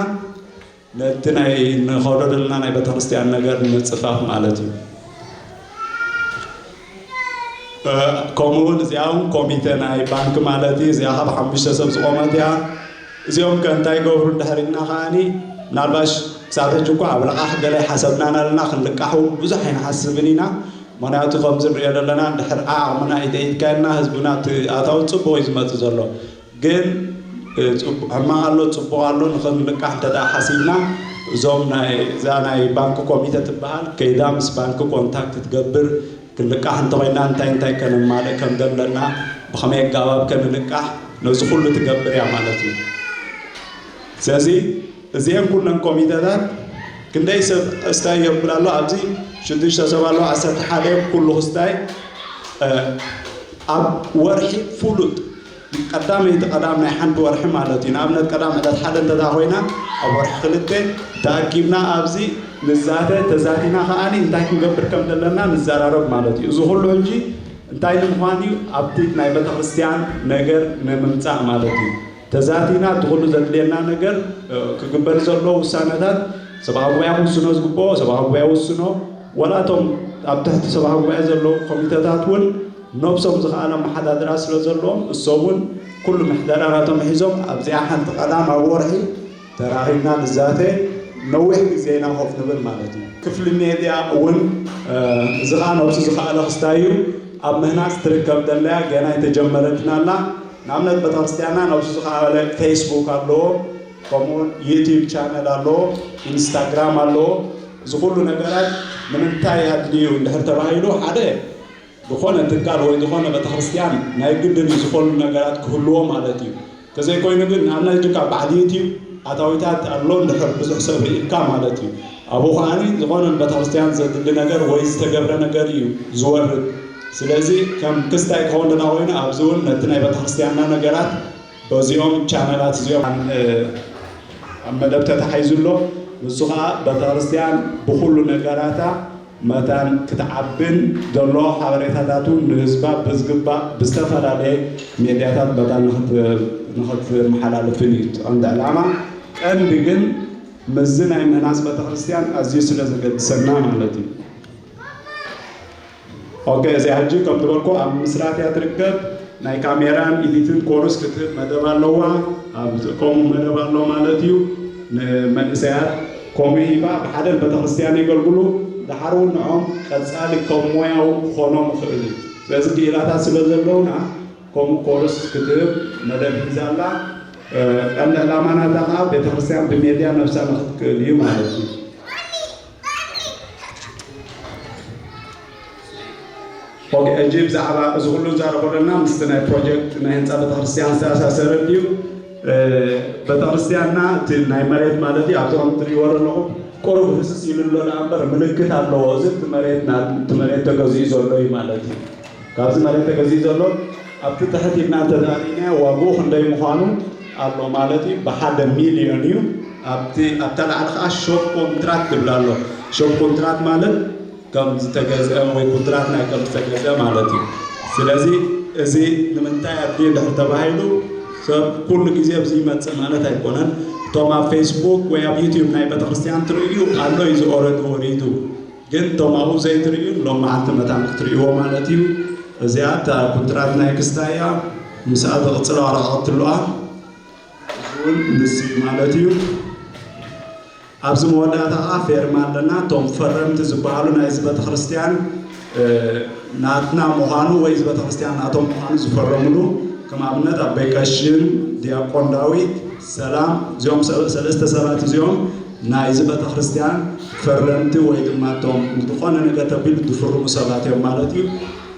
ነቲ ናይ ንኸዶ ዘለና ናይ ቤተክርስትያን ነገር ንምፅፋፍ ማለት እዩ። ከምኡውን እዚኣ እውን ኮሚተ ናይ ባንክ ማለት እዩ። እዚኣ ካብ ሓሙሽተ ሰብ ዝቆመት እያ። እዚኦም ከ እንታይ ይገብሩ እንድሕር ኢልና ከዓኒ ምናልባሽ ክሳብ ሕጂ እኳ ኣብ ልቓሕ ገለ ሓሰብናን ኣለና፣ ክንልቃሕ እውን ብዙሕ ኣይንሓስብን ኢና። ምክንያቱ ከምዚ ንሪኦ ዘለና እንድሕር ዓቕምና ኢደ ኢድካ ኢልና ህዝብና እቲ ኣታዊ ፅቡቕ እዩ ዝመፅእ ዘሎ። ግን ሕማቕ ኣሎ ፅቡቕ ኣሎ ንክንልቃሕ እንተ ሓሲብና እዞም ናይ እዛ ናይ ባንክ ኮሚተ ትበሃል ከይዳ ምስ ባንክ ኮንታክት ትገብር። ክንልቃሕ እንተኮይና እንታይ እንታይ ከነማልእ ከም ዘለና፣ ብኸመይ ኣጋባብ ከንልቃሕ፣ ነዚ ኩሉ ትገብር እያ ማለት እዩ። ስለዚ እዚአን ኩለን ኮሚተታት ክንደይ ሰብ እስታይ የብል ኣሎ ኣብዚ ሽዱሽተ ሰብ ኣሎ ዓሰርተ ሓደ እዮም ኩሉ ክስታይ ኣብ ወርሒ ፍሉጥ ቀዳመይቲ ቀዳም ናይ ሓንቲ ወርሒ ማለት እዩ። ንኣብነት ቀዳም ዕለት ሓደ እንተታ ኮይና ኣብ ወርሒ ክልተ ተኣኪብና ኣብዚ ንዛተ ተዛቲና ከዓኒ እንታይ ክንገብር ከም ዘለና ንዘራረብ ማለት እዩ። እዚ ኩሉ ሕጂ እንታይ ንምዃን እዩ ኣብቲ ናይ ቤተክርስትያን ነገር ንምምፃእ ማለት እዩ። ተዛቲና እቲ ኩሉ ዘድልየና ነገር ክግበር ዘለዎ ውሳነታት ሰብኣዊ ጉባኤ ክውስኖ ዝግብኦ ሰብኣዊ ጉባኤ ውስኖ፣ ወላ እቶም ኣብ ትሕቲ ሰብኣዊ ጉባኤ ዘለዉ ኮሚተታት እውን ነብሶም ዝኸኣለ ኣመሓዳድራ ስለ ዘለዎም እሶም እውን ኩሉ ምሕደራ ናቶም ሒዞም ኣብዚኣ ሓንቲ ቀዳም ኣብ ወርሒ ተራኺብና ንዛተ ነዊሕ ግዜ ኢና ኮፍ ንብል ማለት እዩ። ክፍሊ ሜድያ እውን እዚ ከዓ ነብሱ ዝኸኣለ ክስታይ እዩ። ኣብ ምህናፅ ትርከብ ዘለያ ገና ኣይተጀመረትን ኣላ። ንኣብነት ቤተክርስትያንና ነብሱ ዝኸኣለ ፌስቡክ ኣለዎ፣ ከምኡውን ዩቲዩብ ቻነል ኣለዎ፣ ኢንስታግራም ኣለዎ። እዚ ኩሉ ነገራት ንምንታይ ኣድልዩ እንድሕር ተባሂሉ ሓደ ዝኾነ ትካል ወይ ዝኾነ ቤተክርስትያን ናይ ግድን እዩ ዝኾኑ ነገራት ክህልዎ ማለት እዩ። ተዘይኮይኑ ግን ንኣብነት ሕጂ ካብ በዓል ዩቲዩብ ኣታዊታት ኣሎ እንድሕር ብዙሕ ሰብ ርኢልካ ማለት እዩ። ኣብኡ ከዓኒ ዝኾነ ንቤተክርስትያን ዘድሊ ነገር ወይ ዝተገብረ ነገር እዩ ዝወርድ። ስለዚ ከም ክስታይ ክኸውን ደና ኮይኑ ኣብዚ እውን ነቲ ናይ ቤተክርስትያንና ነገራት በዚኦም ቻነላት እዚኦም ኣብ መደብ ተታሒዙ ኣሎ። ንሱ ከዓ ቤተክርስትያን ብኩሉ ነገራታ መታን ክትዓብን ዘሎ ሓበሬታታት እውን ንህዝባ ብዝግባእ ብዝተፈላለየ ሜድያታት መታን ንክትመሓላልፍን እዩ ቀንዲ ዕላማ። ቀንዲ ግን ምስዚ ናይ ምህናፅ ቤተክርስትያን ኣዝዩ ስለ ዘገድሰና ማለት እዩ። ኦኬ፣ እዚኣ ሕጂ ከም ዝበልኩ ኣብ ምስራት እያ ትርከብ። ናይ ካሜራን ኢዲትን ኮርስ ክትህብ መደብ ኣለዋ። ኣብ ከምኡ መደብ ኣሎ ማለት እዩ። ንመንእሰያት ከምኡ ሂባ ብሓደ ቤተክርስትያን የገልግሉ። ደሓር እውን ንዖም ቀፃሊ ከም ሞያዊ ክኾኖም ይኽእል እዩ። ስለዚ ክኢላታት ስለ ዘለውና ከምኡ ኮርስ ክትህብ መደብ ሒዛ ኣላ። ቀንዲ ዕላማ ናታ ከዓ ቤተክርስትያን ብሜድያ ነብሳ ንክትክእል እዩ ማለት እዩ። ኦኬ፣ ሕጂ ብዛዕባ እዚ ኩሉ ንዛረቦ ዘለና ምስቲ ናይ ፕሮጀክት ናይ ህንፃ ቤተክርስትያን ዝተኣሳሰረ እዩ። ቤተክርስትያንና እቲ ናይ መሬት ማለት እዩ ኣብቲ ከም ትሪእዎ ዘለኹም ቁሩብ ህስስ ኢሉ ኣሎ ደኣ እምበር ምልክት ኣለዎ። እዚ እቲ መሬትና እቲ መሬት ተገዚኡ ዘሎ እዩ ማለት እዩ። ካብዚ መሬት ተገዚኡ ዘሎ ኣብቲ ትሕት ኢልና እንተተኣሪእናዮ ዋግኡ ክንደይ ምዃኑ ኣሎ ማለት እዩ። ብሓደ ሚልዮን እዩ። ኣብቲ ኣብታ ላዕሊ ከዓ ሾፕ ኮንትራት ትብል ኣሎ። ሾፕ ኮንትራት ማለት ከም ዝተገዝአ ወይ ኩንትራት ናይ ከም ዝተገዝአ ማለት እዩ። ስለዚ እዚ ንምንታይ ኣድልዩ ድሕር ተባሂሉ ሰብ ኩሉ ግዜ ኣብዚ ይመጽእ ማለት ኣይኮነን። እቶም ኣብ ፌስቡክ ወይ ኣብ ዩቲዩብ ናይ ቤተክርስትያን ትርእዩ ኣሎ እዩ ዝኦረድ ወሪዱ። ግን እቶም ኣብኡ ዘይትርእዩ ሎም መዓልቲ መታን ክትርእይዎ ማለት እዩ። እዚኣ እታ ኩንትራት ናይ ክስታ እያ። ምስኣ ትቕጽል ዋላ ክቐትልዋ እውን ንስ እዩ ማለት እዩ። ኣብዚ መወዳእታ ከዓ ፌርማ ኣለና። እቶም ፈረምቲ ዝበሃሉ ናይዚ ቤተክርስትያን ናትና ምዃኑ ወይ እዚ ቤተክርስትያን ናቶም ምዃኑ ዝፈረምሉ፣ ከም ኣብነት ኣቦይ ቀሺን ዲያቆን ዳዊት ሰላም፣ እዚኦም ሰለስተ ሰባት እዚኦም ናይዚ ቤተክርስትያን ፈረምቲ ወይ ድማ እቶም ዝኾነ ነገር ተቢሉ ዝፍርሙ ሰባት እዮም ማለት እዩ።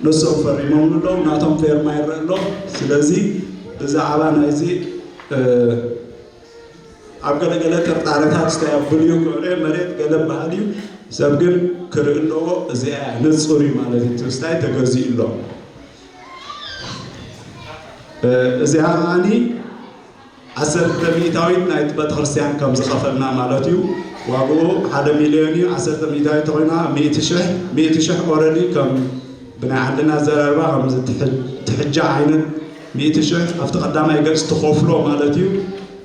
ንሶም ፈሪሞም ኣለዉ፣ ናቶም ፌርማ ይረአ ኣሎ። ስለዚ ብዛዕባ ናይዚ ኣብ ገለገለ ጥርጣረታት ስታይ ኣብ ብልዩ ክዕረ መሬት ገለ በሃል እዩ። ሰብ ግን ክርኢ ኣለዎ። እዚኣ ንጹር እዩ ማለት እዩ። ስታይ ተገዚኡ ኣሎ። እዚኣ ከዓኒ ዓሰርተ ሚእታዊት ናይቲ ቤተክርስትያን ከም ዝኸፈልና ማለት እዩ። ዋግኡ ሓደ ሚልዮን እዩ። ዓሰርተ ሚእታዊት ተኮይና ሚእቲ ሽሕ፣ ሚእቲ ሽሕ ኦረዲ ከም ብናይ ዓድና ኣዘራርባ ከምዚ ትሕጃ ዓይነት ሚእቲ ሽሕ ኣብቲ ቀዳማይ ገጽ ትኸፍሎ ማለት እዩ።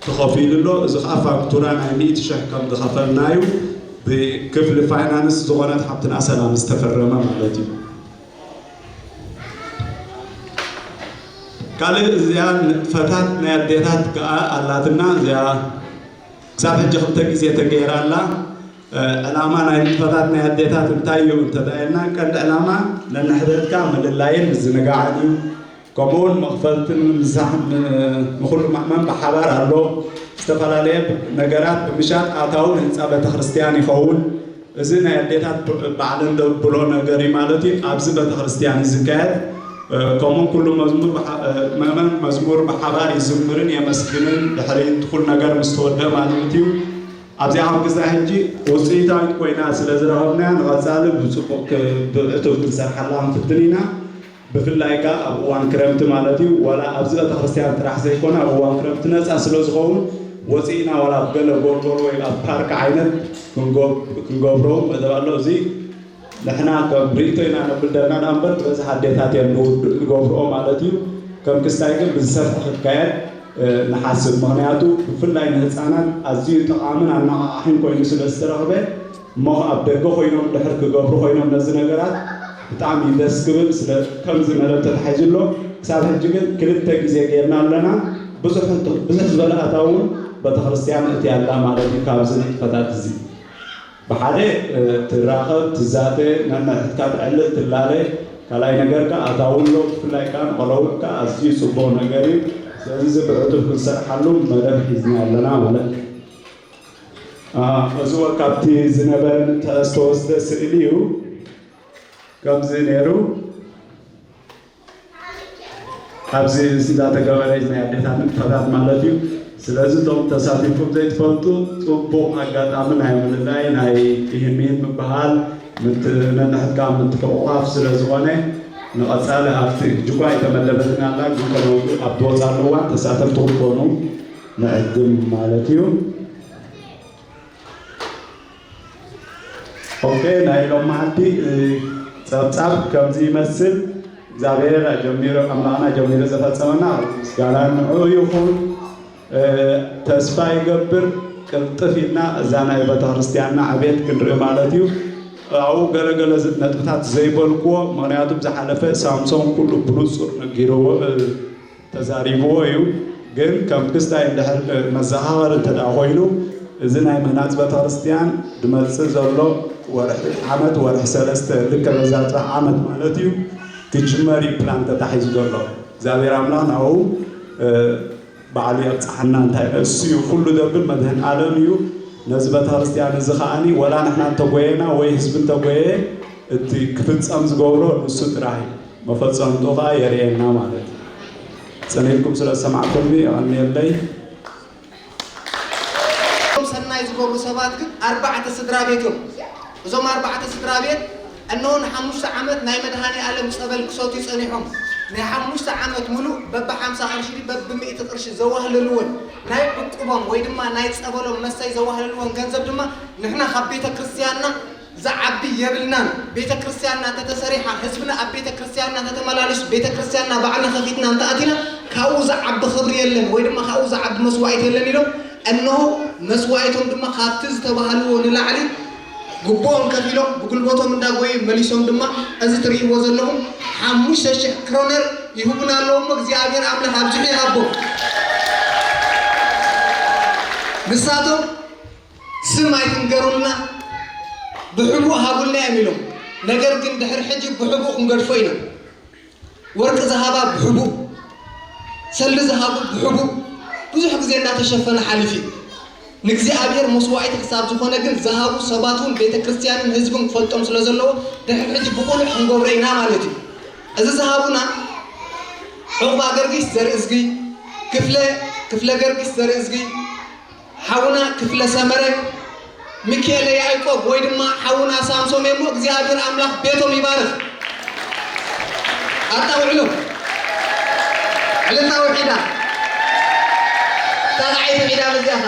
ተኸፊሉ ኣሎ። እዚ ከዓ ፋክቱራ ናይ ሚእቲ ሽሕ ከም ዝኸፈልናዩ ብክፍሊ ፋይናንስ ዝኾነት ሓብትና ሰላም ዝተፈረመ ማለት እዩ። ካልእ እዚኣ ንጥፈታት ናይ ኣዴታት ከዓ ኣላትና። እዚኣ ክሳብ ሕጂ ክልተ ግዜ ተገይራ ኣላ። ዕላማ ናይ ንጥፈታት ናይ ኣዴታት እንታይ እዩ እንተዳየልና፣ ቀንዲ ዕላማ ነንሕድሕድካ ምልላይን ምዝንጋዕን እዩ። ከምኡውን መኽፈልትን ምምሳሕን ንኹሉ ምእመን ብሓባር ኣሎ። ዝተፈላለየ ነገራት ብምሻጥ ኣታዊ ንህንፃ ቤተክርስትያን ይኸውን። እዚ ናይ ኣዴታት ባዕለን ደብሎ ነገር እዩ ማለት እዩ። ኣብዚ ቤተክርስትያን እዩ ዝካየድ። ከምኡ ኩሉ መዝሙር ምእመን መዝሙር ብሓባር ይዝምርን የመስግንን ድሕሪ ኩሉ ነገር ምስ ተወደአ ማለት እዩ። ኣብዚኣ ካብ ክሳብ ሕጂ ውፅኢታዊት ኮይና ስለ ዝረኸብናያ ንቐፃሊ ብፅቡቕ ብዕቱብ ክንሰርሓላ ክንፍትን ኢና። ብፍላይ ከኣ ኣብ እዋን ክረምቲ ማለት እዩ። ዋላ ኣብዚ ቤተክርስትያን ጥራሕ ዘይኮነ ኣብ እዋን ክረምቲ ነፃ ስለ ዝኸውን ወፂእና ዋላ ኣብ ገለ ጎልጎል ወይ ኣብ ፓርክ ዓይነት ክንገብሮ መደብ ኣሎ። እዚ ንሕና ከም ርእይቶ ኢና ነብል ደና እምበር ብበዝሒ ኣዴታት እየን ዝገብርኦ ማለት እዩ። ከም ክስታይ ግን ብዝሰፍሐ ክካየድ ንሓስብ። ምኽንያቱ ብፍላይ ንህፃናት ኣዝዩ ጠቓምን ኣነቓቓሕን ኮይኑ ስለ ዝተረኽበ እሞ ኣብ ደገ ኮይኖም ድሕር ክገብሩ ኮይኖም ነዚ ነገራት ብጣዕሚ ደስ ክብል ስለ ከምዚ መደብ ተታሒዙ ኣሎ። ክሳብ ሕጂ ግን ክልተ ግዜ ጌርና ኣለና። ብዙሕ ብዙሕ ዝበለ ኣታዊ እውን ቤተክርስትያን እቲ ኣላ ማለት እዩ። ካብዚ ንጥፈታት እዚ ብሓደ ትራኸብ ትዛተ ነንሕድካ ትዕልል ትላለ ካልኣይ ነገር ከ ኣታዊ ኣሎ። ብፍላይ ከ ንቆለውት ከ ኣዝዩ ፅቡቅ ነገር እዩ። ስለዚ እዚ ብዕቱብ ክንሰርሓሉ መደብ ሒዝና ኣለና ማለት እዩ። እዚዎ ካብቲ ዝነበረን ዝተወስደ ስእሊ እዩ። ከምዚ ነይሩ ኣብዚ እንዳተገበረ ናይ ኣዴታት ንጥፈታት ማለት እዩ። ስለዚ እቶም ተሳቲፍኩም ዘይትፈልጡ ፅቡቅ ኣጋጣሚ ናይ ምልላይ ናይ ይህሚን ምበሃል ነንሕድካ ምትሕቑቓፍ ስለ ዝኾነ ንቐፃሊ ኣብቲ ሕጂ እኳ ኣይተመደበትን ኣላ ግን ከለውጡ ኣብ ትወፃሉ እዋን ተሳተፍቲ ክትኮኑ ንዕድም ማለት እዩ። ኦኬ ናይ ሎም መዓልቲ ፀብፃብ ከምዚ ይመስል። እግዚኣብሔር ኣጀሚሩ ኣምላኽና ጀሚሩ ዘፈፀመና ምስጋና ንዕኡ ይኹን። ተስፋ ይገብር ቅልጥፍ ኢልና እዛ ናይ ቤተክርስትያንና ዕቤት ክንርኢ ማለት እዩ። ኣብኡ ገለገለ ነጥብታት ዘይበልክዎ ምክንያቱም ዝሓለፈ ሳምሶን ኩሉ ብንፁር ነጊርዎ ተዛሪብዎ እዩ። ግን ከም ክስታይ እንድሕር መዘኻኸሪ እንተ ደኣ ኮይኑ እዚ ናይ ምህናፅ ቤተክርስትያን ድመፅእ ዘሎ ወርሒ ዓመት ወርሒ ሰለስተ ልከ በዛ ጥራሕ ዓመት ማለት እዩ ክጅመር እዩ ፕላን ተታሒዙ ዘሎ እግዚኣብሔር ኣምላኽ ናብኡ ባዕሉ የብፅሓና እንታይ እሱ እዩ ኩሉ ዘብል መድህን ዓለም እዩ። ነዚ ቤተክርስትያን እዚ ከዓኒ ወላ ንሕና እንተጎየና ወይ ህዝቢ እንተጎየ እቲ ክፍፀም ዝገብሮ ንሱ ጥራሕ እዩ። መፈፀምትኡ ከዓ የርእየና ማለት እዩ። ፅን ኢልኩም ስለ ዝሰማዕኩምኒ የቐንየለይ። እቶም ሰናይ ዝገብሩ ሰባት ግን ኣርባዕተ ስድራ ቤት እዮም። እዞም ኣርባዕተ ስድራ ቤት እነሆ ንሓሙሽተ ዓመት ናይ መድሃኔ ኣለም ፀበል ክሰትዩ ፀኒሖም ናይ ሓሙሽተ ዓመት ሙሉእ በቢ ሓምሳ ቅርሺ ድዩ በቢ ሚእቲ ቅርሺ ዘዋህለልዎን ናይ ዕቁቦም ወይ ድማ ናይ ፀበሎም መሰይ ዘዋህለልዎን ገንዘብ ድማ ንሕና ካብ ቤተ ክርስትያንና ዝዓቢ የብልናን። ቤተ ክርስቲያንና እንተተሰሪሓ፣ ህዝብና ኣብ ቤተ ክርስቲያንና እንተተመላሊሱ፣ ቤተ ክርስቲያንና ባዕልና ከፊትና እንተኣቲና፣ ካብኡ ዝዓቢ ክብሪ የለን፣ ወይ ድማ ካብኡ ዝዓቢ መስዋእቲ የለን ኢሎም፣ እነሆ መስዋእቶም ድማ ካብቲ ዝተባህልዎ ንላዕሊ ግቡኦም ከፊሎም፣ ብጉልበቶም እንዳጎዩ መሊሶም ድማ፣ እዚ ትርእይዎ ዘለኹም ሓሙሽተ ሽሕ ክሮነር ይህቡና ኣለዉ እሞ፣ እግዚኣብሔር ኣምላኽ ኣብዚሑ ይሃቦም። ንሳቶም ስም ኣይትንገሩልና፣ ብሕቡእ ሃቡልና እዮም ኢሎም። ነገር ግን ድሕሪ ሕጂ ብሕቡእ ክንገድፎ ኢና። ወርቂ ዝሃባ ብሕቡእ፣ ሰልዲ ዝሃቡ ብሕቡእ፣ ብዙሕ ግዜ እንዳተሸፈነ ሓሊፉ እዩ። ንእግዚኣብሔር መስዋዕቲ ክሳብ ዝኾነ ግን ዝሃቡ ሰባት እውን ቤተ ክርስቲያንን ህዝብን ክፈልጦም ስለ ዘለዎ፣ ድሕሪ ሕጂ ብቕሉዕ ክንገብሮ ኢና ማለት እዩ። እዚ ዝሃቡና ዑቕባ ገርጊስ ዘርእዝጊ፣ ክፍለ፣ ክፍለ ገርጊስ ዘርእዝጊ፣ ሓውና ክፍለ ሰመረ፣ ሚካኤለ ያዕቆብ ወይ ድማ ሓውና ሳምሶም እሞ እግዚኣብሔር ኣምላኽ ቤቶም ይባርኽ። ኣጣውዕሎም። ዕልልታ ውሒዳ። ታቕዓይ ውሒዳ በዚኣኻ።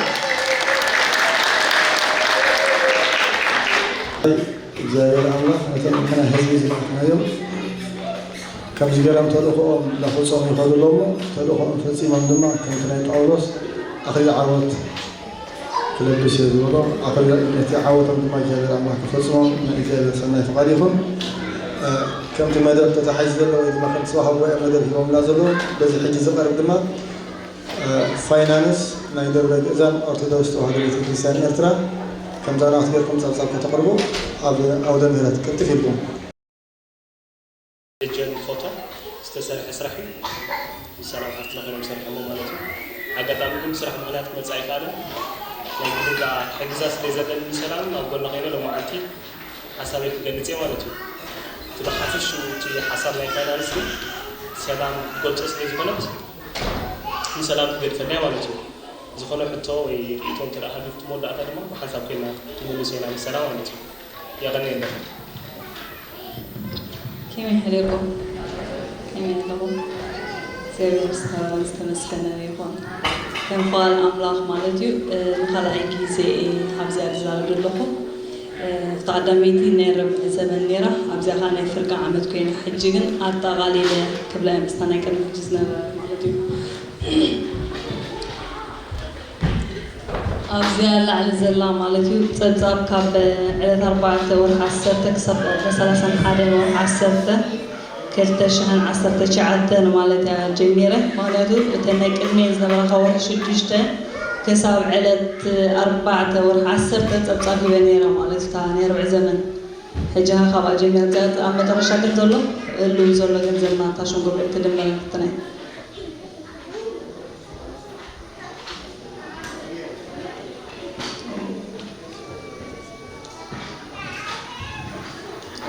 እግዚኣብሔር ኣምላኽ ነቶም ንሕና ህዝቢ ዝለኣኽናዮም ከምዚ ገይሮም ተልእኾኦም እናፈጸሙ ይኸዱ ኣለዉ እሞ፣ ተልእኾኦም ፈጺሞም ድማ ከምቲ ናይ ጳውሎስ ኣኽሊል ዓወት ክለብስ እየ ዝበሎ፣ ኣኽሊል ነቲ ዓወቶም ድማ እግዚኣብሔር ኣምላኽ ክፈጽሞም ናይ እግዚኣብሔር ሰናይ ፍቓድ ይኹን። እ፣ ከምቲ መደብ ተታሒዙ ዘሎ ወይ ድማ ከምቲ ስብሓት ጉባኤ መደብ ሂቦምና ዘሎ፣ በዚ ሕጂ ዝቐርብ ድማ፣ እ፣ ፋይናንስ ናይ ደብረ ግእዛን ኦርቶዶክስ ተዋህዶ ቤተ ክርስቲያን ኤርትራ ከምዛ ናት ጌርኩም ጸብጻብ ከተቕርቡ ኣብ ኣውደ ምህረት ቅልጥፍ ኢልኩም። ደጀን ፎቶ ዝተሰርሐ ስራሕ እዩ። ምስ ሰላም ሃፍትና ኮይኖም ሰሪሖሞ ማለት እዩ። ኣጋጣሚ ግን ብስራሕ ምኽንያት ክመጽእ ኣይከኣለን። ናይ ግድን ከኣ ክሕግዛ ስለ ዘለኒ ንሰላም ኣብ ጎና ኮይነ ሎማዓንቲ ሓሳበይ ክገልጽ እየ ማለት እዩ። እቲ ብሓፊሹ እቲ ሓሳብ ናይ ፋይናንስ ግን ሰላም ክትገልጾ ስለ ዝኾነት ንሰላም ትገድፈና እያ ማለት እዩ። ዝኾነ ሕቶ ወይ ርእይቶ እንተ ደኣ ሃልዩ እቲ መወዳእታ ድማ ብሓንሳብ ኮይና ክንምልሶ ኢና ምስ ሰላም ማለት እዩ። የቐንየለኹም። ከመይ ሓዲርኩም? ከመይ ኣለኹም? እግዚኣብሔር ምስ ተመስገነ ይኹን። ከም ፍቓድ ኣምላኽ ማለት እዩ፣ እ፣ ንኻልኣይ ግዜ እየ ኣብዚ ኣዛረብ ዘለኹ። እ፣ እታ ቀዳመይቲ ናይ ርብዒ ዘመን ነይራ፣ ኣብዚኣ ኸኣ ናይ ፍርቂ ዓመት ኮይና፣ ሕጂ ግን ኣጠቓሊለ ክብላ እየ ምስታ ናይ ቅድሚ ሕጂ ዝነበረት ማለት እዩ። ኣብዚኣ ላዕሊ ዘላ ማለት እዩ፣ ጸብጻብ ካብ ዕለት ኣርባዕተ ወርሒ ዓሰርተ ክሳብ ዕለት ሰላሳን ሓደን ወርሒ ዓሰርተ ክልተ ሽሕን ዓሰርተ ትሽዓተን ማለት እያ ጀሚረ። ምኽንያቱ እተን ናይ ቅድሚኤን ዝነበራ ካብ ወርሒ ሽዱሽተ ክሳብ ዕለት ኣርባዕተ ወርሒ ዓሰርተ ጸብጻብ ሂበ ነይረ ማለት እዩ፣ እታ ናይ ርብዒ ዘመን። ሕጂ ኸኣ ካብኣ ጀሚረ፣ እዚኣ ኣብ መጠረሻ ግን ዘሎ፣ ህሉው ዘሎ ገንዘብና እታ ሸንጎ ብዕቲ ድመር ትናይ።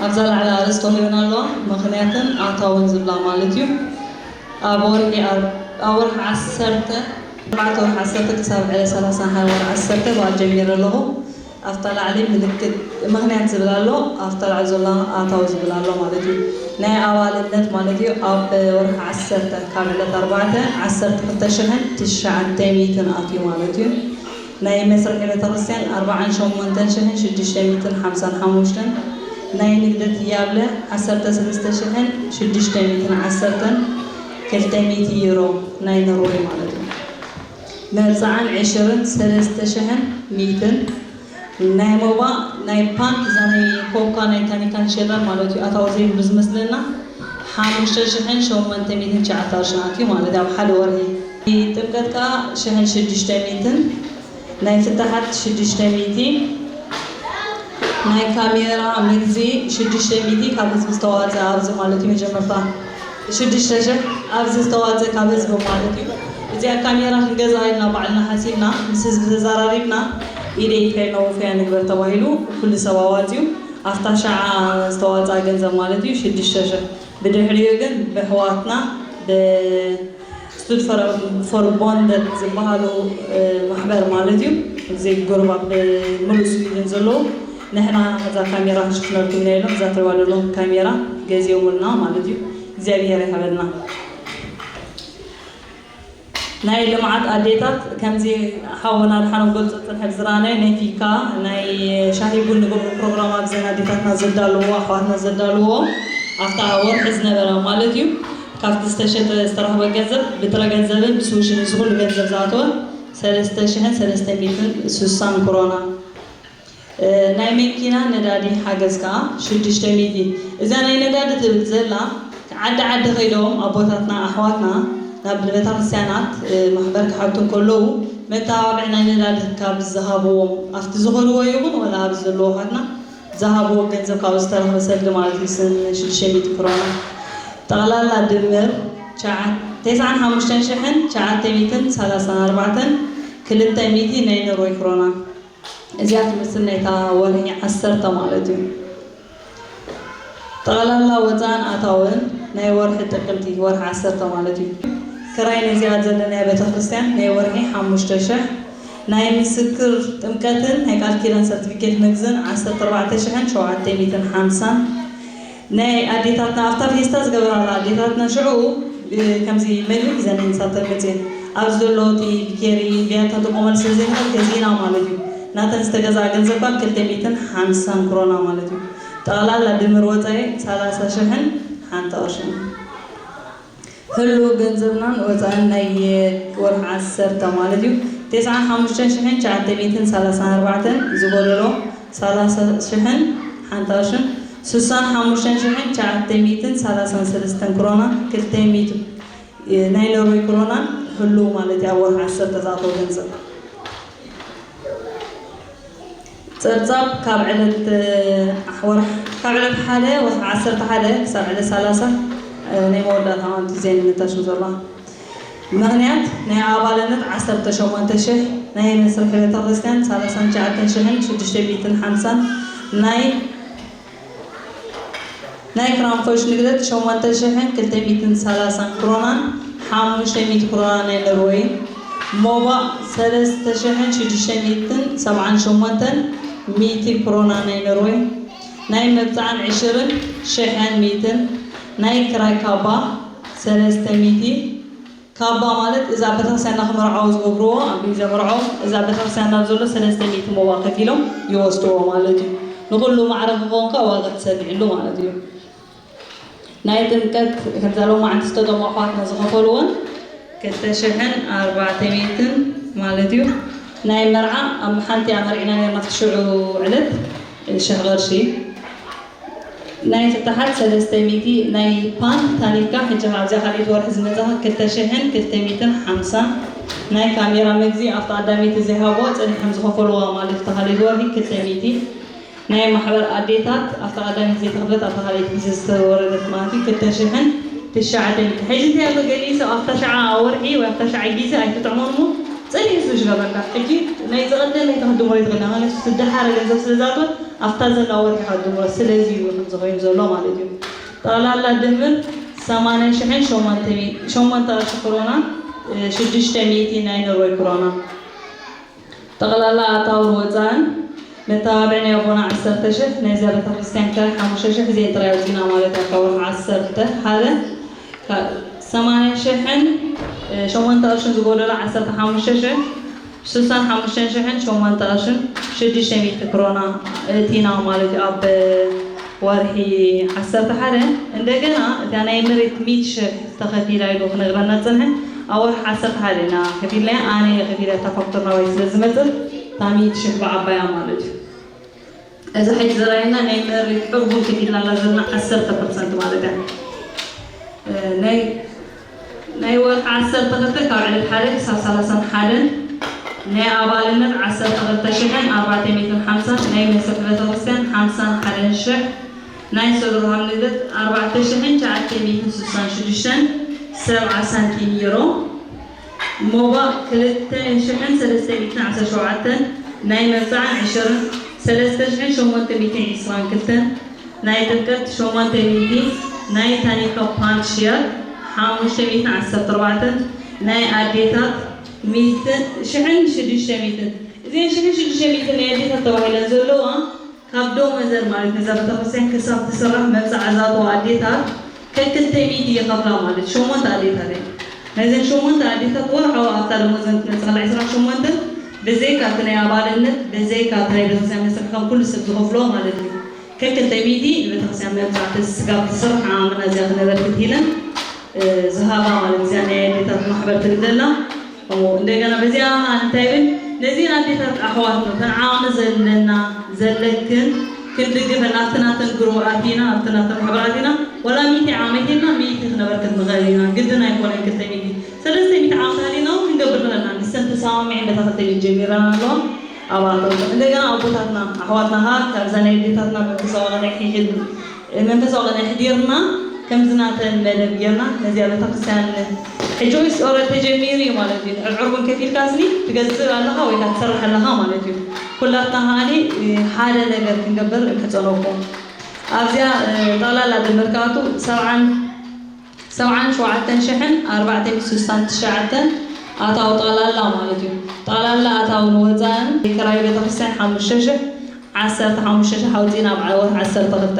ኣብዛ ላዕሊ ኣርእስቲ ተዋሂበን ኣለዋ፣ ምኽንያትን ኣታውን ዝብላ ማለት እዩ። ኣብ ወርሒ ኣር-፣ ኣብ ወርሒ ዓሰርተ፣ ኣርባዕተ ወርሒ ዓሰርተ ክሳብ ዕለት ሰላሳን ሓደን ወርሒ ዓሰርተ ብኣ ጀሚረ ኣለኹ። ኣብታ ላዕሊ ምልክት ምኽንያት ዝብል ኣሎ፣ ኣብታ ላዕሊ ዘሎ ኣታዊ ዝብል ኣሎ ማለት እዩ። ናይ ኣባልነት ማለት እዩ፣ ኣብ ወርሒ ዓሰርተ ካብ ዕለት ኣርባዕተ፣ ዓሰርተ ክልተ ሽሕን ትሽዓተ ሚእትን ኣትዩ ማለት እዩ። ናይ መስርሒ ቤተክርስትያን ኣርባዓን ሸሞንተን ሽሕን ሽዱሽተ ሚእትን ሓምሳን ሓሙሽተን፣ ናይ ንግደት ያብለ ዓሰርተ ሰለስተ ሽሕን ሽዱሽተ ሚእትን ዓሰርተን ክልተ ሚእቲ ዩሮ ናይ ኖርወይ ማለት እዩ። መብጽዓን ዕሽርን ሰለስተ ሽሕን ሚእትን ናይ ሞባ ናይ ፓንት እዛ ናይ ኮካ ናይ ታኒካን ሸረር ማለት እዩ። ኣታዊ ዘይብሉ ዝመስለና ሓሙሽተ ሽሕን ሸሞንተ ሚእትን ትሽዓተ ቅርሽን ኣትዩ ማለት እዩ ኣብ ሓደ ወርሒ። ጥምቀት ከኣ ሽሕን ሽዱሽተ ሚእትን ናይ ፍታሓት ሽዱሽተ ሚእቲ ናይ ካሜራ መግዚ ሽዱሽተ ሚእቲ ካብ ህዝቢ ዝተዋጸ ኣብዚ ማለት እዩ መጀመርታ ሽዱሽተ ሽሕ ኣብዚ ዝተዋጸ ካብ ህዝቢ ማለት እዩ። እዚኣ ካሜራ ክንገዝኣ ኢልና ባዕልና ሓሲብና ምስ ህዝቢ ተዘራሪብና ኢደይ ከይነውፍያ ንግበር ተባሂሉ ኩሉ ሰብ ኣዋጺኡ ኣብታ ሸዓ ዝተዋጽኣ ገንዘብ ማለት እዩ ሽዱሽተ ሽሕ ብድሕሪኡ ግን ብሕዋትና ብ ስቱድ ፎር ቦንደድ ዝበሃሉ ማሕበር ማለት እዩ። እዚ ጉሩብ ኣብ ምሉእ ስዊድን ዘለዉ ንሕና እዛ ካሜራ ክሽፍነልኩም ኢና ኢሎም እዛ ትሪእዋ ዘለኹም ካሜራ ገዚኦምልና ማለት እዩ። እግዚኣብሔር ይሃበልና። ናይ ልምዓት ኣዴታት ከምዚ ሓወና ድሓኖም ገልጾ ጽንሐ ብዝራነ ናይ ፊካ ናይ ሻሂ ቡን ንገብሮ ፕሮግራም ኣብዘን ኣዴታትና ዘዳልዎ ኣሕዋትና ዘዳልዎ ኣብታ ወርሒ ዝነበረ ማለት እዩ። ካብቲ ዝተሸጠ ዝተረኽበ ገንዘብ ብጥረ ገንዘብን ብስውሽን እዚ ኩሉ ገንዘብ ዝኣተወ ሰለስተ ሽሕን ሰለስተ ሚእትን ስሳን ክሮና። ናይ መኪና ነዳዲ ሓገዝ ከዓ ሽዱሽተ ሚእቲ። እዛ ናይ ነዳዲ ትብል ዘላ ዓዲ ዓዲ ከይዶም ኣቦታትና ኣሕዋትና ናብ ቤተክርስትያናት ማሕበር ክሓቱ እንከለዉ መተባብዒ ናይ ነዳዲ ካብ ዝሃብዎም ኣብቲ ዝኸድዎ ይኹን ወላ ኣብዚ ዘለዉ ኣሕዋትና ዝሃብዎ ገንዘብ ካብኡ ዝተረኽበ ሰልዲ ማለት እዩ። ስን ሽዱሽተ ሚእቲ ክሮና ጠቕላላ ድምር ተስዓን ሓሙሽተን ሽሕን ትሽዓተ ሚእትን ሰላሳን ኣርባዕተን ክልተ ሚእቲ ናይ ኖርወይ ክሮና። እዚኣ ትመስል ናይታ ወርሒ ዓሰርተ ማለት እዩ። ጠቕላላ ወፃእን ኣታውን ናይ ወርሒ ጥቅምቲ ወርሒ ዓሰርተ ማለት እዩ። ክራይ ነዚኣ ዘለናያ ቤተክርስትያን ናይ ወርሒ ሓሙሽተ ሽሕ፣ ናይ ምስክር ጥምቀትን ናይ ቃል ኪዳን ሰርቲፊኬት መግዝን ዓሰርተ ኣርባዕተ ሽሕን ሸውዓተ ሚእትን ሓምሳን፣ ናይ ኣዴታትና ኣብታ ፌስታ ዝገበራላ ኣዴታትና ሽዑ ከምዚ መግቢ ሒዘን ንሳተን መፅየን ኣብዚ ዘሎ እቲ ቢኬሪ ቢያታ ጥቆመል ስለ ዘይንኽእል ገዚእና ማለት እዩ። ናተን ዝተገዝኣ ገንዘብ ከዓ ክልተ ሚእትን ሓምሳን ክሮና ማለት እዩ። ጠቕላላ ድምር ወፃኢ ሰላሳ ሽሕን ሓንቲ ቅርሽን። ህሉ ገንዘብናን ወፃእን ናይ ወርሒ ዓሰርተ ማለት እዩ። ተስዓን ሓሙሽተን ሽሕን ትሽዓተ ሚእትን ሰላሳን ኣርባዕተን ዝጎደሎ ሰላሳ ሽሕን ሓንቲ ቅርሽን። ስሳን ሓሙሽተን ሽሕን ትሽዓተ ሚእትን ሰላሳን ሰለስተን ክሮና ክልተ ሚእቲ ናይ ኖርወይ ክሮናን ህሉ ማለት እዩ። ኣብ ወርሒ ዓሰርተ ዝኣተወ ገንዘብ ጸብጻብ ካብ ዕለት ወርሒ ካብ ዕለት ሓደ ወርሒ ዓሰርተ ሓደ ክሳብ ዕለት ሰላሳ ናይ መወዳእታ ማለት እዩ። ዜና ነታሽም ዘሎ ምኽንያት ናይ ኣባልነት ዓሰርተ ሸሞንተ ሽሕ ናይ መስርሒ ቤተክርስትያን ሰላሳን ትሽዓተን ሽሕን ሽዱሽተ ሚእትን ሓምሳን ናይ ናይ ክራንፎሽ ንግደት ሸሞንተ ሽሕን ክልተ ሚእትን ሰላሳን ክሮናን ሓሙሽተ ሚእቲ ክሮና ናይ ኖርወይ ሞባእ ሰለስተ ሽሕን ሽዱሽተ ሚእትን ሰብዓን ሸሞንተን ሚእቲ ክሮና ናይ ኖርወይ ናይ መብፅዓን ዕሽርን ሽሕን ሚእትን ናይ ክራይ ካባ ሰለስተ ሚእቲ ካባ ማለት እዛ ቤተክርስትያንና ክምርዓው ዝገብርዎ ኣብ ግዜ ምርዓው እዛ ቤተክርስትያንና ዘሎ ሰለስተ ሚእቲ ሞባ ከፊሎም ይወስድዎ ማለት እዩ። ንኩሉ ማዕረ ክኸውን ከ ዋጋ ተሰሊዕሉ ማለት እዩ። ናይ ጥምቀት ከምዛ ሎማዓንቲ ዝተጠምቁ ኣሕዋትና ዝኸፈልዎን ክልተ ሽሕን ኣርባዕተ ሚእትን ማለት እዩ። ናይ መርዓ ኣብ ሓንቲ ኣመርዒና ነርና ሽዑ ዕለት ሽሕ ቅርሺ ናይ ፍታሓት ሰለስተ ሚእቲ ናይ ፓን ታኒካ ሕጂ ኣብዚኣ ካልኣይቲ ወርሒ ዝመፅኻ ክልተ ሽሕን ክልተ ሚእትን ሓምሳ ናይ ካሜራ መግዚ ኣብቲ ቀዳመይቲ ዘይሃቦ ፀኒሖም ዝኸፈልዋ ማለት እታ ካልኣይቲ ወርሒ ክልተ ሚእቲ ናይ ማሕበር ኣዴታት ኣብቲ ቀዳመይቲ ዘይተኸፍለት ኣብታ ካልኣይቲ ግዜ ዝተወረደት ማለት እዩ ክልተ ሽሕን ትሽዓተ ሚእቲ። ሕጂ እንታይ ኣሎ ገሊኡ ሰብ ኣብታ ሸዓ ወርሒ ወይ ኣብታ ሸዓ ግዜ ኣይትጥዕሞን እሞ ፀኒሑ ዝገበርካ ሕጂ ናይ ዝቐደመ ኣይተኽድሞ ይትኽእል ማለት ዝደሓረ ገንዘብ ስለ ዝኣትወ ኣብታ ዘላ ወርሒ ከድምሮ ስለዚ እዩ ከምዚ ኮይኑ ዘሎ ማለት እዩ። ጠቕላላ ድምር ሰማንያ ሽሕን ሸሞንተ ቅርሺ ክሮና ሽዱሽተ ሚእቲ ናይ ኖርወይ ክሮና። ጠቕላላ ኣታውን ወፃእን መተባብዒ ናይ ኣቦና ዓሰርተ ሽሕ ናይ ዘበተ ክርስቲያን ከ ሓሙሽተ ሽሕ ዜን ጥራይ ኣውፂና ማለት ኣካውን ዓሰርተ ሓደ ሰማንያ ሽሕን ሸሞንተ ቅርሽን ዝጎደሎ ዓሰርተ ሓሙሽተ ሽሕ ስሳን ሓሙሽተን ሽሕን ሸሞንተ ቅርሽን ሽዱሽተ ሚእቲ ክሮና እቲና ማለት እዩ። ኣብ ወርሒ ዓሰርተ ሓደ እንደገና እታ ናይ መሬት ሚእቲ ሽሕ ተኸፊላ ኢሉ ክነግረና ዝጸንሐ ኣብ ወርሒ ዓሰርተ ሓደ ኢና ከፊልና። ኣነ እየ ከፊለ እታ ፋክተር ናባይ ስለ ዝመጽእ እታ ሚእቲ ሽሕ ብዓባያ ማለት እዩ። እዚ ሕጂ ዝረኣየና ናይ መሬት ዕርቡን ከፊልና ኣላ ዘለና ዓሰርተ ፐርሰንት ማለት እያ። ናይ ናይ ወርሒ ዓሰርተ ክልተ ካብ ዕለት ሓደ ክሳብ ሰላሳን ሓደን ናይ ኣባልነት ዓሰርተ ክልተ ሽሕን ኣርባዕተ ሚእትን ሓምሳን ናይ መስርሒ ቤተክርስትያን ሓምሳን ሓደን ሽሕ ናይ ሰድርሃም ንግደት ኣርባዕተ ሽሕን ትሽዓተ ሚእትን ስሳን ሽዱሽተን ሰብዓ ሳንቲም ዩሮ ሞባ ክልተ ሽሕን ሰለስተ ሚእትን ዓሰርተ ሸውዓተን ናይ መብጽዓን ዕሽርን ሰለስተ ሽሕን ሸሞንተ ሚእትን ዕስራን ክልተን ናይ ጥምቀት ሸሞንተ ሚእቲ ናይ ታኒካ ፓንት ሽያጥ ሓሙሽተ ሚእትን ዓሰርተ ኣርባዕተን ናይ ኣዴታት ሚእትን ሽሕን ሽዱሽተ ሚእትን እዚአን ሽሕን ሽዱሽተ ሚእትን ናይ ኣዴታት ተባሂለን ዘለዋ ካብ ዶመዘር ማለት ነዛ ቤተክርስትያን ክሳብ ትስራሕ መብፅዓ ዝኣተዋ ኣዴታት ከክልተ ሚእቲ ይኸፍላ ማለት ሸሞንተ ኣዴታት እየን። ናይዘን ሸሞንተ ኣዴታት ወርሓዊ ኣፍታ ደሞዘን ትመጽእ ከላ ዕስራን ሸሞንተን ብዘይካ እቲ ናይ ኣባልነት፣ ብዘይካ እቲ ናይ ቤተክርስትያን መስርሕ ከም ኩሉ ሰብ ዝኸፍሎ ማለት እዩ። ከክልተ ሚእቲ ንቤተክርስትያን መብጻዕቲ ስጋብ ትስራሕ ዓመና እዚኣ ክነበርክት ኢለን ዝሃባ ማለት እዚኣ ናይ ኣዴታት ማሕበር ትብል ዘላ። ከምኡ እንደገና በዚኣ እንታይ ይብል፣ ነዚን ኣዴታት ኣሕዋት ነው ተን ዓቕሚ ዘለና ዘለክን ክንድግፈን ኣብቲ ናተን ግሩብ ኣቲና ኣብቲ ናተን ማሕበር ኣቲና ዋላ ሚእቲ ዓመት ኢልና ሚእቲ ክነበርክት ንኽእል ኢና። ግድን ኣይኮነን ክልተ ሚእቲ ሰለስተ ሚእቲ ዓመት ሃሊና እውን ክንገብር ንኽእል ኢና። ንሰን ተሰማሚዐን በታ ክልተ ሚእቲ ጀሚረን ኣለዋ። ኣባቶም እንደገና ኣቦታትና ኣሕዋትና ካ ካብዛ ናይ ኣዴታትና መንፈሳዊ ኣቐናይ ሒሕል መንፈሳዊ ኣቐናይ ሕዲርና ከምዚ ናተን መደብ ጌርና ነዚኣ ቤተክርስትያን ሕጂ ወይስ ኦረ ተጀሚሩ እዩ ማለት እዩ። ድሕር ዕርቡን ከፊልካ ስኒ ትገዝእ ኣለኻ ወይ ከዓ ትሰርሕ ኣለኻ ማለት እዩ። ኩላትና ከዓኒ ሓደ ነገር ክንገብር እምሕፀነኩም። ኣብዚኣ ጠቕላላ ድምር ክኣቱ ሰብዓን ሰብዓን ሸውዓተን ሽሕን ኣርባዕተ ሚእትን ስሳን ትሽዓተን ኣታዊ ጠቕላላ ማለት እዩ። ጠቕላላ ኣታዊ ንወፃእን ክራይ ቤተክርስትያን ሓሙሽተ ሽሕ ዓሰርተ ሓሙሽተ ሽሕ ኣውፂእና ኣብ ወርሒ ዓሰርተ ክልተ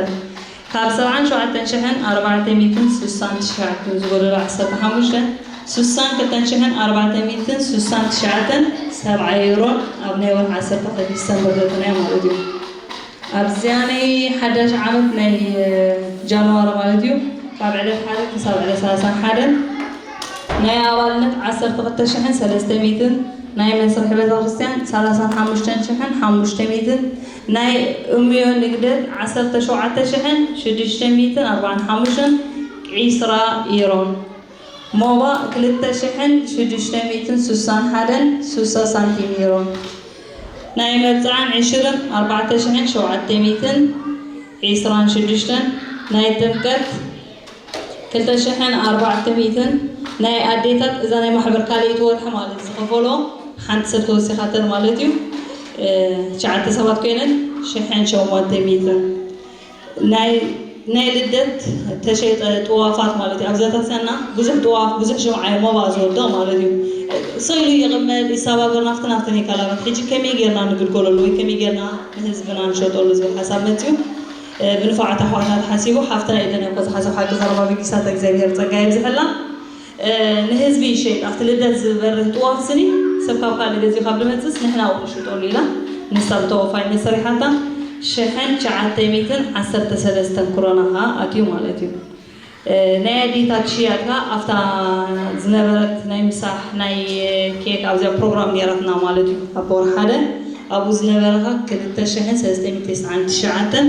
ካብ ሰብዓን ሸውዓተን ሽሕን ኣርባዕተ ሚእትን ስሳን ትሽዓተን ዝጎደሎ ዓሰርተ ሓሙሽተ ስሳን ክልተን ሽሕን ኣርባዕተ ሚእትን ስሳን ትሽዓተን ሰብዓ ዩሮን ኣብ ናይ ወርሒ ዓሰርተ ክልተ ዲሰምበር ዘእተናዮ ማለት እዩ። ኣብዚኣ ናይ ሓዳሽ ዓመት ናይ ጃንዋሪ ማለት እዩ ካብ ዕለት ሓደ ክሳብ ዕለት ሰላሳን ሓደን ናይ ኣባልነት ዓሰርተ ክልተ ሽሕን ሰለስተ ሚእትን ናይ መስርሒ ቤተክርስትያን ሰላሳን ሓሙሽተን ሽሕን ሓሙሽተ ሚእትን ናይ እምዮ ንግደት ዓሰርተ ሸውዓተ ሽሕን ሽዱሽተ ሚእትን ኣርባዓን ሓሙሽተን ዒስራ ኢሮን ሞባ ክልተ ሽሕን ሽዱሽተ ሚእትን ስሳን ሓደን ስሳ ሳንቲም ዩሮ። ናይ መብጽዓን ዕሽርን ኣርባዕተ ሽሕን ሸውዓተ ሚእትን ዒስራን ሽዱሽተን ናይ ጥምቀት ክልተ ሽሕን ኣርባዕተ ሚእትን ናይ ኣዴታት እዛ ናይ ማሕበር ካልኣይቲ ወርሒ ማለት ዝኸፈሎ ሓንቲ ሰብ ተወሲኻተን ማለት እዩ። ትሽዓተ ሰባት ኮይነን ሽሕን ሸሞንተ ሚእትን ናይ ናይ ልደት ተሸጠ ጥዋፋት ማለት እዩ። ኣብ ዘተሰና ብዙሕ ጥዋፍ ብዙሕ ሽምዓ እዩ ሞባ ዝወድቕ ማለት እዩ። ሰኢሉ ይቕመጥ ይሰባበር ናፍቲ ናፍቲ ይከላበት። ሕጂ ከመይ ጌርና ንግልገለሉ ወይ ከመይ ጌርና ንህዝብና ንሸጠሉ ዝብል ሓሳብ መፅዩ። ብንፋዓት ኣሕዋትና ተሓሲቡ ሓፍትና ኢለን እኮ ዝሓሰብ ሓቂ ዘረባ በጊሳት እግዚኣብሔር ፀጋ የብዝሐላ። ንህዝቢ ይሸይጥ ኣብቲ ልደት ዝበርህ ጥዋፍ ስኒ ሰብ ካብ ካልእ ገዚኡ ካብ ዝመፅስ ንሕና እውን ንሽጠሉ ኢላ ንሳ ብተወፋይነት ሰሪሓታ ሽሕን ትሽዓተ ሚእትን ዓሰርተ ሰለስተን ክሮና ከዓ ኣትዩ ማለት እዩ። ናይ ኣዴታት ሽያጥ ከዓ ኣብታ ዝነበረት ናይ ምሳሕ ናይ ኬክ ኣብዚኣ ፕሮግራም ነይራትና ማለት እዩ። ኣብ ወር ሓደ ኣብኡ ዝነበረ ከዓ ክልተ ሽሕን ሰለስተ ሚእትን ተስዓን ትሽዓተን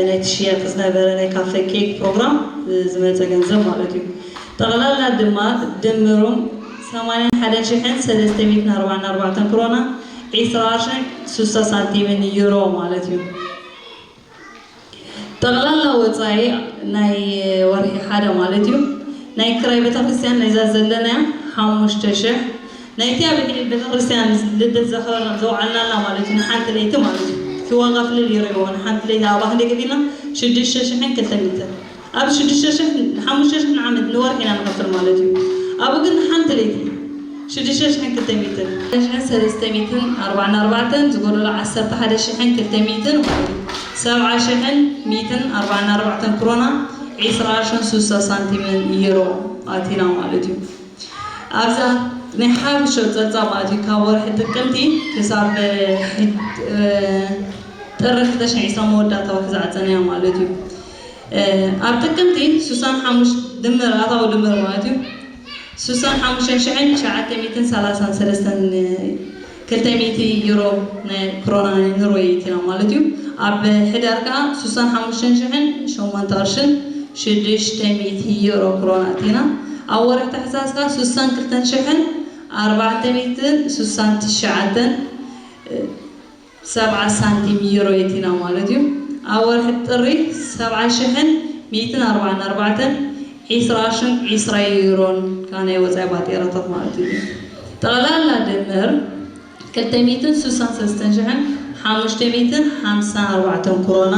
ናይቲ ሽያጥ ዝነበረ ናይ ካፈ ኬክ ፕሮግራም ዝመፀ ገንዘብ ማለት እዩ። ጠቕላላ ድማ ድምሮም ሰማንያን ሓደን ሽሕን ሰለስተ ሚእትን ኣርባዓን ኣርባዕተን ክሮና ዒስራ ቅርሽን ስሳ ሳንቲምን ዩሮ ማለት እዩ። ጠቕላላ ወፃኢ ናይ ወርሒ ሓደ ማለት እዩ ናይ ክራይ ቤተክርስትያን ናይዛ ዘለናያ ሓሙሽተ ሽሕ ናይቲ ኣብ ቤተክርስትያን ልደት ዘኸበርና ዘውዓልናላ ማለት እዩ ንሓንቲ ለይቲ ማለት እዩ እቲ ዋጋ ፍልል ይረይዎ ንሓንቲ ለይቲ ኣብኣ ክንደይ ከፊልና ሽዱሽተ ሽሕን ክልተ ሚእትን ኣብ ሽዱሽተ ሽሕ ንሓሙሽተ ሽሕ ንዓመት ንወርሒ ኢና ንኸፍል ማለት እዩ። ኣብኡ ግን ንሓንቲ ለይቲ ሽዱሽተ ሽሕን ክልተ ሚእትን ሽሕን ሰለስተ ሚእትን ኣርባዓን ኣርባዕተን ዝጎደሎ ዓሰርተ ሓደ ሽሕን ክልተ ሚእትን ማለት እዩ። ሰብዓ ሽሕን ሚእትን ኣርባዓን ኣርባዕተን ክሮና ዒስራ ቅርሽን ስሳ ሳንቲምን ዩሮ ኣቲና ማለት እዩ። ኣብዛ ናይ ሓብሾ ፀብፃብ ማለት እዩ ካብ ወርሒ ጥቅምቲ ክሳብ ጥሪ ክልተ ሽሕን ዒስራን መወዳእታ ወርሒ ዝዓፀናያ ማለት እዩ። ኣብ ጥቅምቲ ስሳን ሓሙሽተ ድምር ኣታዊ ድምር ማለት እዩ ስሳን ሓሙሽተን ሽሕን ትሽዓተ ሚእትን ሰላሳን ሰለስተን ክልተ ሚእቲ ዩሮ ናይ ክሮና ናይ ኖርወይ ኣቲና ማለት እዩ። ኣብ ሕዳር ከዓ ስሳን ሓሙሽተን ሽሕን ሸሞንተ ቅርሽን ሽዱሽተ ሚእቲ ዩሮ ክሮና ኣቲና። ኣብ ወርሒ ታሕሳስ ከዓ ስሳን ክልተን ሽሕን ኣርባዕተ ሚእትን ስሳን ትሽዓተን ሰብዓ ሳንቲም ዩሮ የቲና ማለት እዩ። ኣብ ወርሒ ጥሪ ሰብዓ ሽሕን ሚእትን ኣርባዓን ኣርባዕተን ዒስራ ቅርሽን ዒስራ ዩሮን ከዓ ናይ ወፃኢ ባጤራታት ማለት እዩ። ጠቕላላ ድምር ክልተ ሚእትን ስሳን ሰለስተን ሽሕን ሓሙሽተ ሚእትን ሓምሳን ኣርባዕተን ክሮና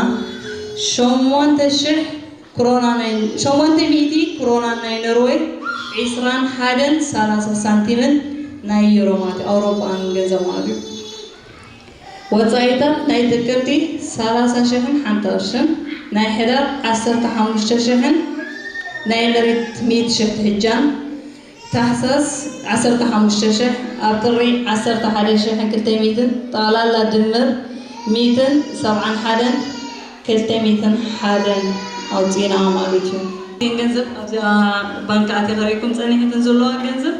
ሸሞንተ ሽሕ ክሮና ናይ ሸሞንተ ሚእቲ ክሮና ናይ ኖርወይ ዒስራን ሓደን ሰላሳ ሳንቲምን ናይ ዩሮ ማለት እዩ። ኣውሮጳን ገንዘብ ማለት እዩ። ወፃኢታት ናይ ጥቅምቲ ሰላሳ ሽሕን ሓንቲ ቅርሽን ናይ ሕዳር ዓሰርተ ሓሙሽተ ሽሕን ናይ መሬት ሚእቲ ሽሕ ትሕጃን ታሕሳስ ዓሰርተ ሓሙሽተ ሽሕ፣ ኣብ ጥሪ ዓሰርተ ሓደ ሽሕን ክልተ ሚእትን፣ ጠቕላላ ድምር ሚእትን ሰብዓን ሓደን ክልተ ሚእትን ሓደን ኣውፂእና ማለት እዩ። እተን ገንዘብ ኣብዚኣ ባንክ ኣትያ ከሪኩም ጸኒሕትን ዘለዋ ገንዘብ፣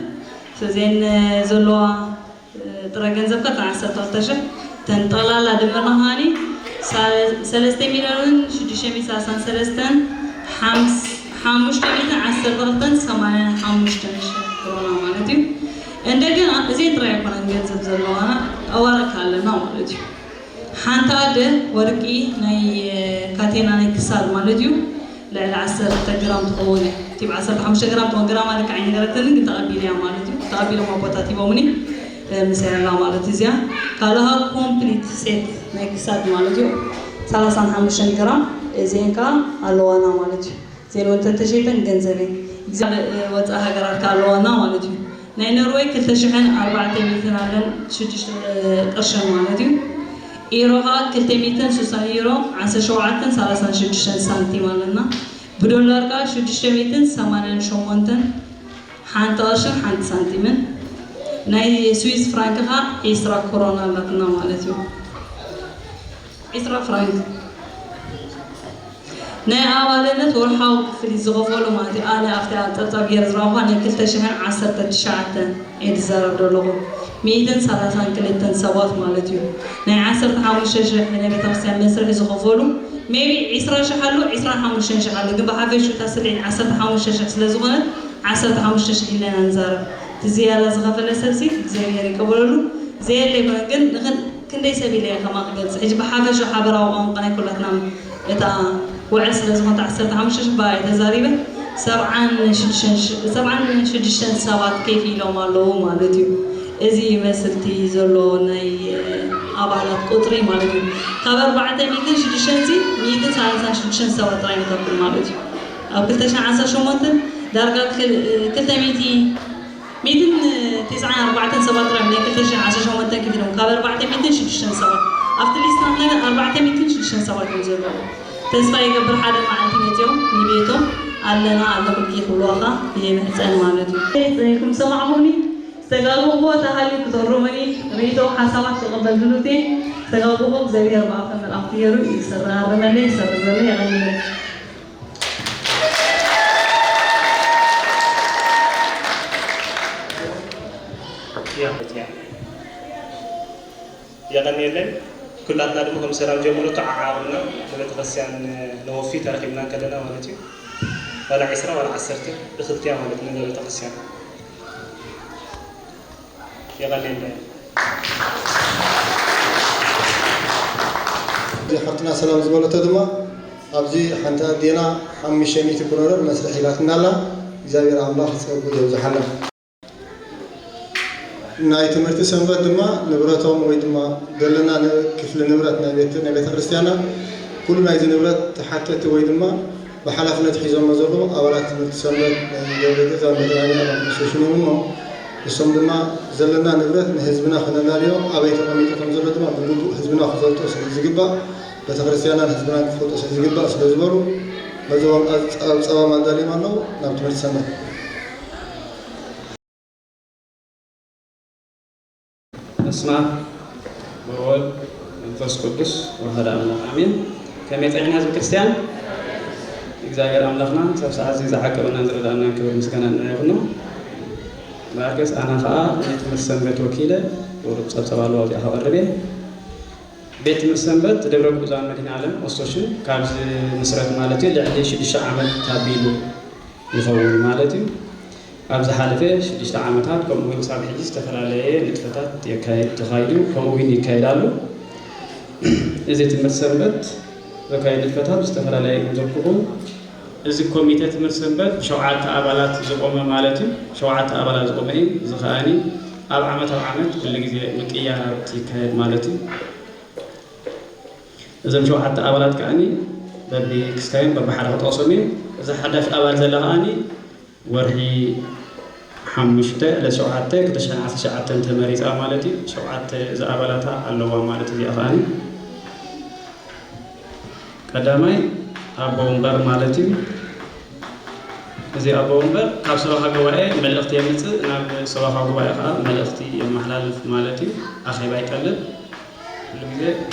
እዘን ዘለዋ ጥረ ገንዘብ ከ ዓሰርተ ክልተ ሽሕ፣ እተን ጠቕላላ ድምርና ከኣኒ ሰለስተ ሚልዮንን ሽዱሽተ ሚእትን ሰላሳን ሰለስተን ሓሙሽተ ሚእትን ዓሰርተ ክልተን ሰማንያን ሓሙሽተን ሽሕ ክሮና ማለት እዩ። እንደገና እዚአን ጥራይ ኣይኮነን ገንዘብ ዘለዋና፣ ጠዋርቅ ኣለና ማለት እዩ። ሓንቲ ኣደ ወርቂ ናይ ካቴና ናይ ክሳድ ማለት እዩ ልዕሊ ዓሰርተ ግራም ትኸውን እያ። እቲ ብ ዓሰርተ ሓሙሽተ ግራም ትኸውን ግራማ ልክዕ ኣይነገረትንን፣ ግን ተቐቢለያ ማለት እዩ። ተቐቢሎም ኣቦታት ሂቦምኒ፣ እ፣ ምሳይ ኣላ ማለት እዩ። እዚኣ ካልኣ ኮምፕሊት ሴት ናይ ክሳድ ማለት እዩ። ሰላሳን ሓሙሽተን ግራም እዚአን ከኣ ኣለዋና ማለት እዩ። እዚአን እውን ተተሸይጠን ገንዘብ እየን። እግዚኣብሔር፣ እ፣ ወፃኢ ሃገራት ከኣ ኣለዋና ማለት እዩ። ናይ ኖርወይ ክልተ ሽሕን ኣርባዕተ ሚእትን ኣለን ሽዱሽተ ቅርሽን ማለት እዩ። ኢሮ ኸዓ ክልተ ሚእትን ስሳን ኢሮ፣ ዓሰርተ ሸውዓተን ሰላሳን ሽዱሽተን ሳንቲም ኣለና። ብዶላር ከኣ ሽዱሽተ ሚእትን ሰማንያን ሸሞንተን ሓንቲ ቅርሽን ሓንቲ ሳንቲምን። ናይ ስዊስ ፍራንክ ኸዓ ዒስራ ኮሮና ኣላትና ማለት እዩ። ዒስራ ፍራንክ። ናይ ኣባልነት ወርሓዊ ክፍሊት ዝኸፈሉ ማለት እዩ። ኣነ ኣብቲ ኣብ ጸብጻብ ገይረ ዝረኣኹዋ ናይ ክልተ ሽሕን ዓሰርተ ትሽዓተን እየ ዝዛረብ ዘለኹ። ሚእትን ሰላሳን ክልተን ሰባት ማለት እዩ። ናይ ዓሰርተ ሓሙሽተ ሽሕ ናይ ቤተክርስትያን መስርሒ ዝኸፈሉ ሜቢ ዒስራ ሽሕ ኣሎ፣ ዒስራን ሓሙሽተን ሽሕ ኣሎ። ግን ብሓፈሽኡ እታ ስልዒት ዓሰርተ ሓሙሽተ ሽሕ ስለ ዝኾነት ዓሰርተ ሓሙሽተ ሽሕ ኢልና ኢና ንዛረብ። እቲ ዝያዳ ዝኸፈለ ሰብሲ እግዚኣብሔር ይቀበለሉ። ዘየለ ይኾነ ግን ንኽን ክንደይ ሰብ ኢለ እየ ከማ ክገልጽ? ሕጂ ብሓፈሻ ሓበራዊ ቋንቋ ናይ ኩላትና እታ ውዕል ስለ ዝኾነት ዓሰርተ ሓሙሽተ ሽሕ ብኣ እየ ተዛሪበ። ሰብዓን ሽዱሽተን ሽ-፣ ሰብዓን ሽዱሽተን ሰባት ኬፍ ኢሎም ኣለዉ ማለት እዩ። እዚ ይመስል እቲ ዘሎ ናይ፣ እ፣ ኣባላት ቁጽሪ ማለት እዩ። ካብ ኣርባዕተ ሚእትን ሽዱሽተን ሲ፣ ሚእትን ሰላሳን ሽዱሽተን ሰባት ጥራይ ንኸፍል ማለት እዩ። ኣብ ክልተ ሽሕን ዓሰርተ ሸሞንተን ዳርጋ ክል-፣ እ፣ ክልተ ሚእቲ ሚእትን ትስዓን ኣርባዕተን ሰባት ጥራይ ናይ ክልተ ሽሕን ዓሰርተ ሸሞንተን ከፊሎም፣ ካብ ኣርባዕተ ሚእትን ሽዱሽተን ሰባት። ኣብቲ ሊስት ናትና ግን ኣርባዕተ ሚእትን ሽዱሽተን ሰባት እዮም ዘለዉ። ተስፋ ይገብር ሓደ መዓልቲ መጺኦም ንቤቶም ኣለና ኣለኹልኪ ክብልዋ ኸኣ ይምሕጸን ማለት እዩ። ጽኒዕኩም ሰማዕኹምኒ፣ ዝተጋገኹዎ ተሃልዩ ክተርሙኒ፣ ርእይቶ ሓሳባት ክቕበል ድሉት እየ። ዝተጋገኹ እግዚኣብሔር ብኣፈ መልኣኽቲ ገይሩ ይሰርርመለይ፣ ይሰርዘለይ፣ የቐንየለይ። የቐንየለይ። ኩላትና ድማ ከም ሰላም ጀምሮ ተዓዓቕብና ንቤተክርስትያን ነወፊ ተረኺብና እንከለና ማለት እዩ። ዋላ ዒስራ ዋላ ዓሰርተ ብክልቲያ ማለት እዩ ንቤተክርስትያን። የቐንየለይ። እዚ ሓፍትና ሰላም ዝበለቶ ድማ ኣብዚ ሓንቲ ኣዴና ሓሙሽተ ሚእቲ ብሮነር መስርሕ ኢላትና ኣላ። እግዚኣብሔር ኣምላኽ ጸጉ የብዝሓላ። ናይ ትምህርቲ ሰንበት ድማ ንብረቶም ወይ ድማ ዘለና ን-፣ ክፍሊ ንብረት ናይ ቤት-፣ ናይ ቤተ ክርስቲያና ኩሉ ናይዚ ንብረት ተሓተቲ ወይ ድማ ብሓላፍነት ሒዞሞ ዘለዉ ኣባላት ትምህርቲ ሰንበት ናይ ደብረ ገዛ መድኃኔ ዓለም ኣሶሴሽን እዮም እሞ ንሶም ድማ ዘለና ንብረት ንህዝብና ክነናልዮ ኣበይ ተቐሚጡ ከም ዘሎ ድማ ብግቡእ ህዝብና ክፈልጦ ስለ ዝግባእ ቤተ ክርስቲያናን ህዝብናን ክፈልጦ ስለ ዝግባእ ስለ ዝበሉ በዚ ወንቃ ጸ-፣ ጸባም ኣዳልዮም ኣለዉ ናብ ትምህርቲ ሰንበት። በስመ አብ ወወልድ መንፈስ ቅዱስ ወሐደ አምላክ አሜን። ከመይ ጸኒሕና ህዝቢ ክርስቲያን? እግዚኣብሔር ኣምላኽና ክሳብ ሰዓት እዚ ዝዓቀበናን ዝረዳእናን ክብሪ ምስጋና ንዕኡ ይኹኖ። እምበኣርከስ ኣነ ኸኣ ናይ ትምህርቲ ሰንበት ወኪለ ቁሩብ ጸብጸብ ኣለዎ ኣብዚኣ ከቐርብ እየ። ቤት ትምህርቲ ሰንበት ደብረ ግዑዛን መድኃኔ ዓለም ኣሶሴሽን ካብ ዝምስረት ማለት እዩ ልዕሊ ሽዱሽተ ዓመት ኣቢሉ ይኸውን ማለት እዩ። ኣብ ዝሓለፈ ሽዱሽተ ዓመታት ከምኡ እውን ክሳብ ሕጂ ዝተፈላለየ ንጥፈታት የካይድ፣ ተኻይዱ፣ ከምኡ እውን ይካየድ ኣሎ። እዚ ትምህርቲ ሰንበት ዘካየድ ንጥፈታት ዝተፈላለየ ከም ዘልኩኹም፣ እዚ ኮሚቴ ትምህርቲ ሰንበት ብሸውዓተ ኣባላት ዝቖመ ማለት እዩ። ሸውዓተ ኣባላት ዝቖመ እዩ። እዚ ከኣኒ ኣብ ዓመት ኣብ ዓመት ኩሉ ግዜ ምቅያራት ይካየድ ማለት እዩ። እዞም ሸውዓተ ኣባላት ከኣኒ በብክስታዮም በብሓደ ክጠቕሶም እዩ። እዛ ሓዳሽ ኣባል ዘላ ከኣኒ ወርሒ ሓሙሽተ ዕለት ሸውዓተ ክልተ ሽሕን ዓሰርተ ትሽዓተን ተመሪጻ ማለት እዩ። ሸውዓተ ዝኣባላታ ኣለዋ ማለት እዩ። እዚኣ ከኣኒ ቀዳማይ ኣቦ ወንበር ማለት እዩ። እዚ ኣቦ ወንበር ካብ ሰበኻ ጉባኤ መልእኽቲ የምፅእ፣ ናብ ሰበኻ ጉባኤ ከዓ መልእኽቲ የመሓላልፍ ማለት እዩ። ኣኼባ ይጠልብ ኩሉ ግዜ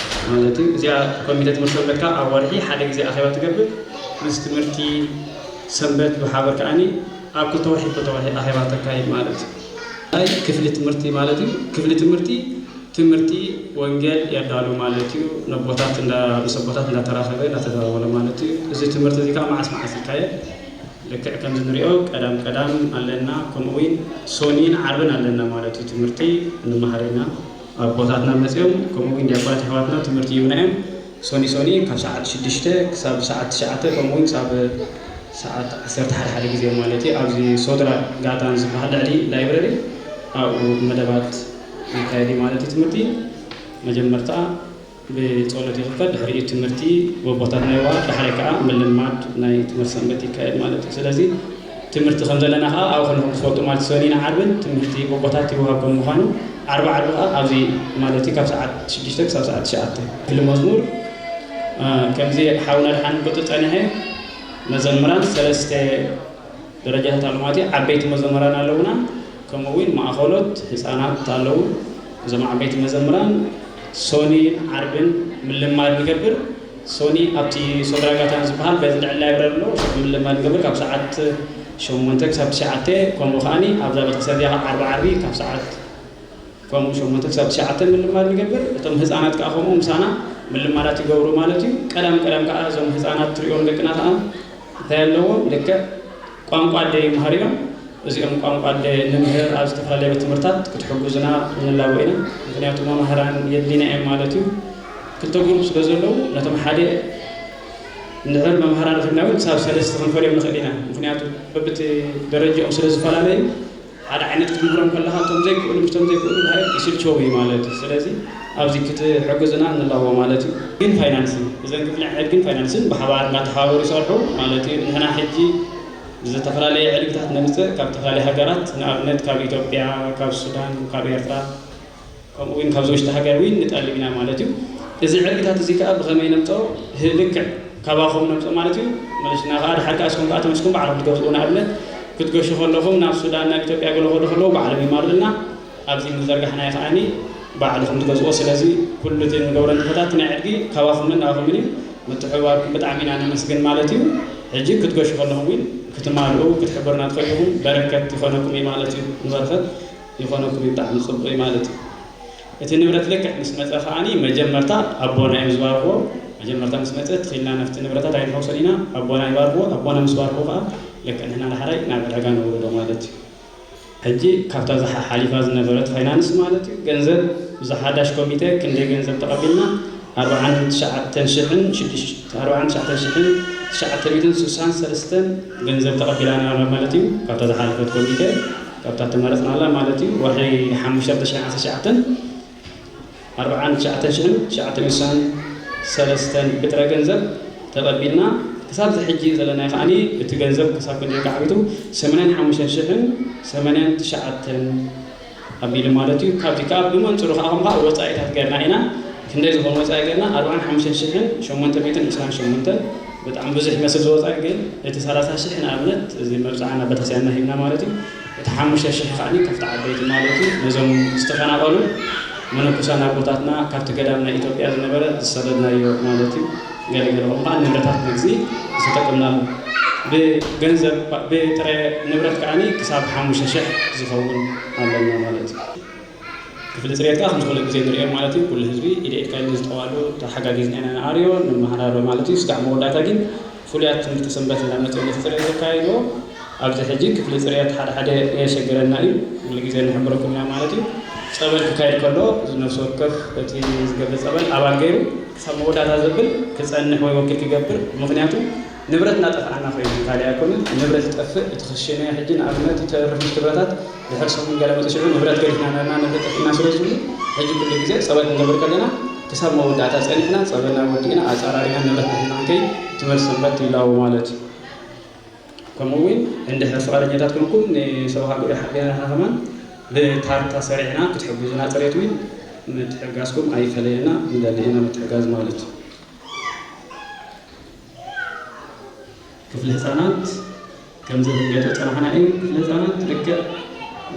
ማለት እዩ። እዚኣ ኮሚቴ ትምህርቲ ሰንበት ከዓ ኣብ ወርሒ ሓደ ግዜ ኣኼባ ትገብር። ምስ ትምህርቲ ሰንበት ብሓበር ከዓኒ ኣብ ክልተ ወርሒ ክልተ ወርሒ ኣኼባ ተካይድ ማለት እዩ። ናይ ክፍሊ ትምህርቲ ማለት እዩ። ክፍሊ ትምህርቲ ትምህርቲ ወንጌል የዳሉ ማለት እዩ። ነቦታት እንዳ ምስ ኣቦታት እንዳተራኸበ እንዳተደዋወለ ማለት እዩ። እዚ ትምህርቲ እዚ ከዓ መዓስ መዓስ ይካየድ? ልክዕ ከምዚ ንሪኦ ቀዳም ቀዳም ኣለና፣ ከምኡ እውን ሶኒን ዓርብን ኣለና ማለት እዩ። ትምህርቲ ንመሃር ኢና። ኣቦታትና መፅኦም ከምኡ እውን ዲያቆናት ኣሕዋትና ትምህርቲ ይህቡና እዮም። ሶኒ ሶኒ ካብ ሰዓት ሽዱሽተ ክሳብ ሰዓት ትሽዓተ ከምኡ እውን ክሳብ ሰዓት ዓሰርተ ሓደ ሓደ ግዜ ማለት እዩ። ኣብዚ ሶድራ ጋታን ዝበሃል ልዕሊ ላይብረሪ ኣብኡ መደባት ይካየድ እዩ ማለት እዩ። ትምህርቲ መጀመርታ ብጸሎት ይኽፈት፣ ድሕሪኡ ትምህርቲ ወቦታት ናይ ዋር፣ ድሕሪ ከዓ ምልማድ ናይ ትምህርቲ ሰንበት ይካየድ ማለት እዩ። ስለዚ ትምህርቲ ከም ዘለና ከዓ ኣብ ኩልኹም ትፈልጡ ማለት ሰኒን ዓርብን ትምህርቲ ወቦታት ይወሃብ ከም ምዃኑ ዓርቢ ዓርቢ ከዓ ኣብዚ ማለት እዩ ካብ ሰዓት ሽዱሽተ ክሳብ ሰዓት ትሽዓተ ክፍሊ መዝሙር እ፣ ከምዚ ሓውና ድሓን ክገልጾ ጸኒሐ መዘምራን ሰለስተ ደረጃታት ኣሎ ማለት እዩ። ዓበይቲ መዘምራን ኣለውና፣ ከምኡ እውን ማእኸሎት ህፃናት ኣለዉ። እዞም ዓበይቲ መዘምራን ሶኒን ዓርብን ምልማድ ንገብር። ሶኒ ኣብቲ ሶድራጋታን ዝበሃል በዚ ልዕሊ ላይብረሪ ኣሎ፣ ሽዑ ምልማድ ንገብር ካብ ሰዓት ሸሞንተ ክሳብ ትሽዓተ፣ ከምኡ ከዓኒ ኣብዛ ቤተክርስትያን እዚኣ ከዓ ዓርቢ ዓርቢ ካብ ሰዓት ከምኡ ሸሞንተ ክሳብ ትሽዓተ ምልማድ ንገብር። እቶም ህፃናት ከዓ ከምኡ ምሳና ምልማዳት ይገብሩ ማለት እዩ። ቀዳም ቀዳም ከዓ እዞም ህፃናት ትሪኦም ደቅና ከዓ እንታይ ኣለዎም? ልክዕ ቋንቋ ኣደ ይምሃሩ እዮም። እዚኦም ቋንቋ ኣደ ንምህር ኣብ ዝተፈላለየ ቤት ትምህርታት ክትሕግዙና ንላቦ ኢና። ምኽንያቱ መማህራን የድሊና እዮም ማለት እዩ። ክልተ ግሩፕ ስለ ዘለዉ ነቶም ሓደ እንድሕር መምሃራን ርኺብና እውን ክሳብ ሰለስተ ክንፈልዮም ንኽእል ኢና። ምኽንያቱ በብቲ ደረጃኦም ስለ ዝፈላለዩ ሓደ ዓይነት ክትምህሮም ከለኻ እቶም ዘይክእሉ ምስቶም ዘይክእሉ ድሃይ ይስልቸው እዩ ማለት እዩ። ስለዚ ኣብዚ ክትሕግዙና ንላቦ ማለት እዩ። ግን ፋይናንስን እዘን ክፍሊ ዕድግን ፋይናንስን ብሓባር እናተሓባበሩ ይሰርሑ ማለት እዩ። ንሕና ሕጂ ዝተፈላለየ ዕድግታት ነምፅእ ካብ ዝተፈላለየ ሃገራት፣ ንኣብነት ካብ ኢትዮጵያ፣ ካብ ሱዳን፣ ካብ ኤርትራ፣ ከምኡ እውን ካብዚ ውሽጢ ሃገር እውን ንጠልብ ኢና ማለት እዩ። እዚ ዕድግታት እዚ ከዓ ብኸመይ ነምፅኦ? ህ- ልክዕ ካባኹም ነምፅኦ ማለት እዩ። መለስና ከዓ ድሓር ከዓ እስኩም ከዓ ተመስኩም ባዕልኹም ትገዝኡ። ንኣብነት ክትገሹ ከለኹም ናብ ሱዳን ናብ ኢትዮጵያ ገለ ከዱ ከለዉ ባዕሎም ይማልኡልና። ኣብዚ ምዘርጋሕናዮ ከዓኒ ባዕልኹም ትገዝኦ። ስለዚ ኩሉ እቲ ንገብሮ ንጥፈታት ናይ ዕድጊ ካባኹምን ናባኹምን እዩ። ምትሕብባርኩም ብጣዕሚ ኢና ነመስግን ማለት እዩ። ሕጂ ክትገሹ ከለኹም እውን ክትማልኡ ክትሕብሩና ትኽእሉ ኢኹም። በረከት ይኾነኩም እዩ ማለት እዩ። ንበረከት ይኾነኩም እዩ። ብጣዕሚ ፅቡቅ እዩ ማለት እዩ። እቲ ንብረት ልክዕ ምስ መፀ ከዓኒ መጀመርታ ኣቦና እዮም ዝባርኽዎ። መጀመርታ ምስ መፀ ትኽኢልና ናብቲ ንብረታት ኣይንሐውሶን ኢና። ኣቦና ይባርኽዎ። ኣቦና ምስ ባርኽዎ ከዓ ልክዕ ንሕና ዳሕራይ ናብ ዕዳጋ ነውርዶ ማለት እዩ። ሕጂ ካብታ ዝሓ ሓሊፋ ዝነበረት ፋይናንስ ማለት እዩ ገንዘብ ብዛ ሓዳሽ ኮሚቴ ክንደይ ገንዘብ ተቐቢልና ኣርባዓን ትሽዓተን ሽሕን ሽዱሽተ ኣርባዓን ትሽዓተን ሽሕን ትሽዓተ ሚእትን ስሳን ሰለስተን ገንዘብ ተቐቢላና ማለት እዩ። ካብታ ዝሓለፈት ኮሚቴ ካብታ ተመረፅናላ ማለት እዩ። ወርሒ ሓሙሽተ ዓሰርተ ትሽዓተ ኣርባዓን ትሽዓተ ሽሕን ትሽዓተ ሚእትን ስሳን ሰለስተን ብጥረ ገንዘብ ተቐቢልና ክሳብ እዚ ሕጂ ዘለናዮ ከዓኒ እቲ ገንዘብ ክሳብ ክንደይ ከዓቢቱ ሰማንያን ሓሙሽተን ሽሕን ሰማንያን ትሽዓተን ኣቢሉ ማለት እዩ። ካብዚ ከዓ ብመንፅሩ ከዓ ከም ከዓ ወፃኢታት ገርና ኢና። ክንደይ ዝኾነ ወፃኢ ገርና ኣርባዓን ሓሙሽተን ሽሕን ሸሞንተ ሚእትን ዕስራን ሸሞንተን ብጣዕሚ ብዙሕ ይመስል ዝወፃኢ ግን እቲ ሰላሳ ሽሕ ንኣብነት እዚ መብፅዓ ናብ ቤተክርስትያንና ሂብና ማለት እዩ። እቲ ሓሙሽተ ሽሕ ከዓኒ ካብቲ ዓበይቲ ማለት እዩ ነዞም ዝተፈናቐሉ መነኮሳን ኣቦታትና ካብቲ ገዳም ናይ ኢትዮጵያ ዝነበረ ዝሰደድናዮ ማለት እዩ። ገለገለ ከምኡ ከዓ ንብረታት መግዚ ዝተጠቀምናሉ ብገንዘብ ብጥረ ንብረት ከዓኒ ክሳብ ሓሙሽተ ሽሕ ዝኸውን ኣለና ማለት እዩ። ክፍሊ ፅሬት ከዓ ከምዚ ኩሉ ግዜ ንሪኦ ማለት እዩ። ኩሉ ህዝቢ ኢደ ኢድካ ኢልና ዝጠዋሉ ተሓጋጊዝና ኢና ንኣርዮ ንመሃራሮ ማለት እዩ። ስጋዕ መወዳእታ ግን ፍሉያት ትምህርቲ ሰንበት እንዳመፅኡ ነቲ ፅሬት ዘካይድዎ ኣብዚ ሕጂ ክፍሊ ፅሬት ሓደ ሓደ የሸግረና እዩ። ኩሉ ግዜ ንሕብረኩም ኢና ማለት እዩ። ፀበል ክካየድ ከሎ እዚ ነፍሲ ወከፍ እቲ ዝገብር ፀበል ኣባል ገይሩ ክሳብ መወዳእታ ዘብል ክፀንሕ ወይ ወኪል ክገብር። ምኽንያቱ ንብረት እናጠፍኣና ኮይኑ ካልእ ኣይኮነን። ንብረት ይጠፍእ፣ እቲ ክሽነ ሕጂ ንኣብነት ይተርፍ ምስ ንብረታት ድሕሪ ሰሙን ገለ መፅእ ሽዑ ንብረት ገዲፍና ነርና ንብረት ጠፊእና ስለ ዝብሉ ሕጂ ኩሉ ግዜ ፀበል ክንገብር ከለና ክሳብ መወዳእታ ፀኒሕና ፀበልና ወዲእና ኣፀራሪና ንብረት ንሕና ክንከይ ትምህርቲ ሰንበት ይላቦ ማለት እዩ። ከምኡ እውን እንድሕር ፍቓደኛታት ኮንኩም ንሰበኻ ጉባኤ ሓቢርና ንሕና ከማን ብታርታ ሰሪዕና ክትሕግዙና ፅሬት እውን ምትሕጋዝኩም ኣይፈለየና ንደሊ ኢና ምትሕጋዝ ማለት እዩ። ክፍሊ ህፃናት ከምዚ ንገለ ህፃናትና እዩ። ክፍሊ ህፃናት ልክዕ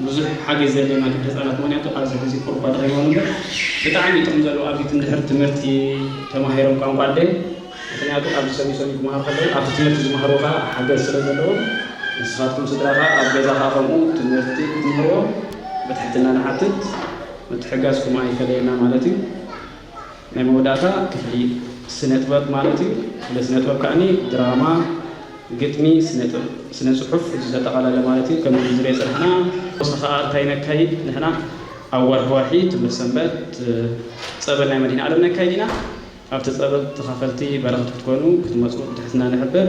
ብዙሕ ሓገዝ ዘድልየና ክፍሊ ህፃናት፣ ምክንያቱ ኣብዚ ሕዚ ቁሩብ ባዶ ከይኮኑ እምበር ብጣዕሚ ጥቕሚ ዘለዎ፣ ኣብቲ እንድሕር ትምህርቲ ተማሂሮም ቋንቋ ኣደ፣ ምክንያቱ ኣብዚ ሰኒ ሰኒ ክመሃሩ ከለዉ ኣብቲ ትምህርቲ ዝመሃርዎ ከዓ ሓገዝ ስለ ዘለዎ፣ ንስኻትኩም ስድራ ከዓ ኣብ ገዛ ከዓ ከምኡ ትምህርቲ ክትምህርዎ ብትሕትና ንሓትት። ምትሕጋዝኩም ኣይፈለየና ማለት እዩ። ናይ መወዳእታ ክፍሊ ስነ ጥበብ ማለት እዩ። ክፍሊ ስነ ጥበብ ከዓኒ ድራማ፣ ግጥሚ፣ ስነ ጥብ-፣ ስነ ጽሑፍ እዚ ዘጠቓለለ ማለት እዩ። ከም ዝሪኦ ጽናሕና፣ ተወሳኺ ከኣ እንታይ ነካይድ ንሕና? ኣብ ወርሒ ወርሒ ትምህርቲ ሰንበት ጸበል ናይ መድኃኔ ዓለም ነካይድ ኢና። ኣብቲ ጸበል ተኻፈልቲ በረኸት ክትኮኑ ክትመጹ ብትሕትና ንሕብር።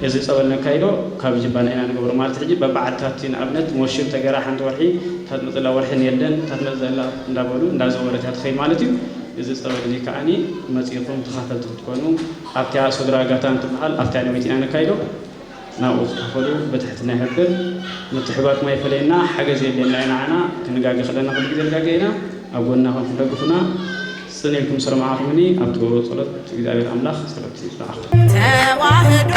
እዚ ጸበል ነካይዶ ካብ ጅባና ኢና ንገብሮ ማለት ሕጂ በብዓድታት ንኣብነት ሞሽም ተገራ ሓንቲ ወርሒ፣ እታ ትመጽላ ወርሒ የለን፣ እታ ትመጽእ ዘላ እንዳበሉ እንዳዘወረት እያ ትኸይድ ማለት እዩ። እዚ ጸበል እዚ ከዓኒ መጺእኹም ተኻፈልቲ ክትኮኑ ኣብቲያ ሶድራ ጋታን ትበሃል ኣብቲያ ነዊት ኢና ነካይዶ። ናብኡ ክትካፈሉ ብትሕትና ይሕብር። ምትሕባርኩም ኣይፈለየና፣ ሓገዝ የድልየና እዩ ንዓና። ክንጋገ ከለና ኩሉ ግዜ ንጋገ ኢና። ኣብ ጎንና ኮንኩም ደግፉና። ጽን ኢልኩም ስርምዓኹምኒ ኣብ ትገብሮ ጸሎት እግዚኣብሔር ኣምላኽ ጸሎት ይስምዓኹም። ተዋህዶ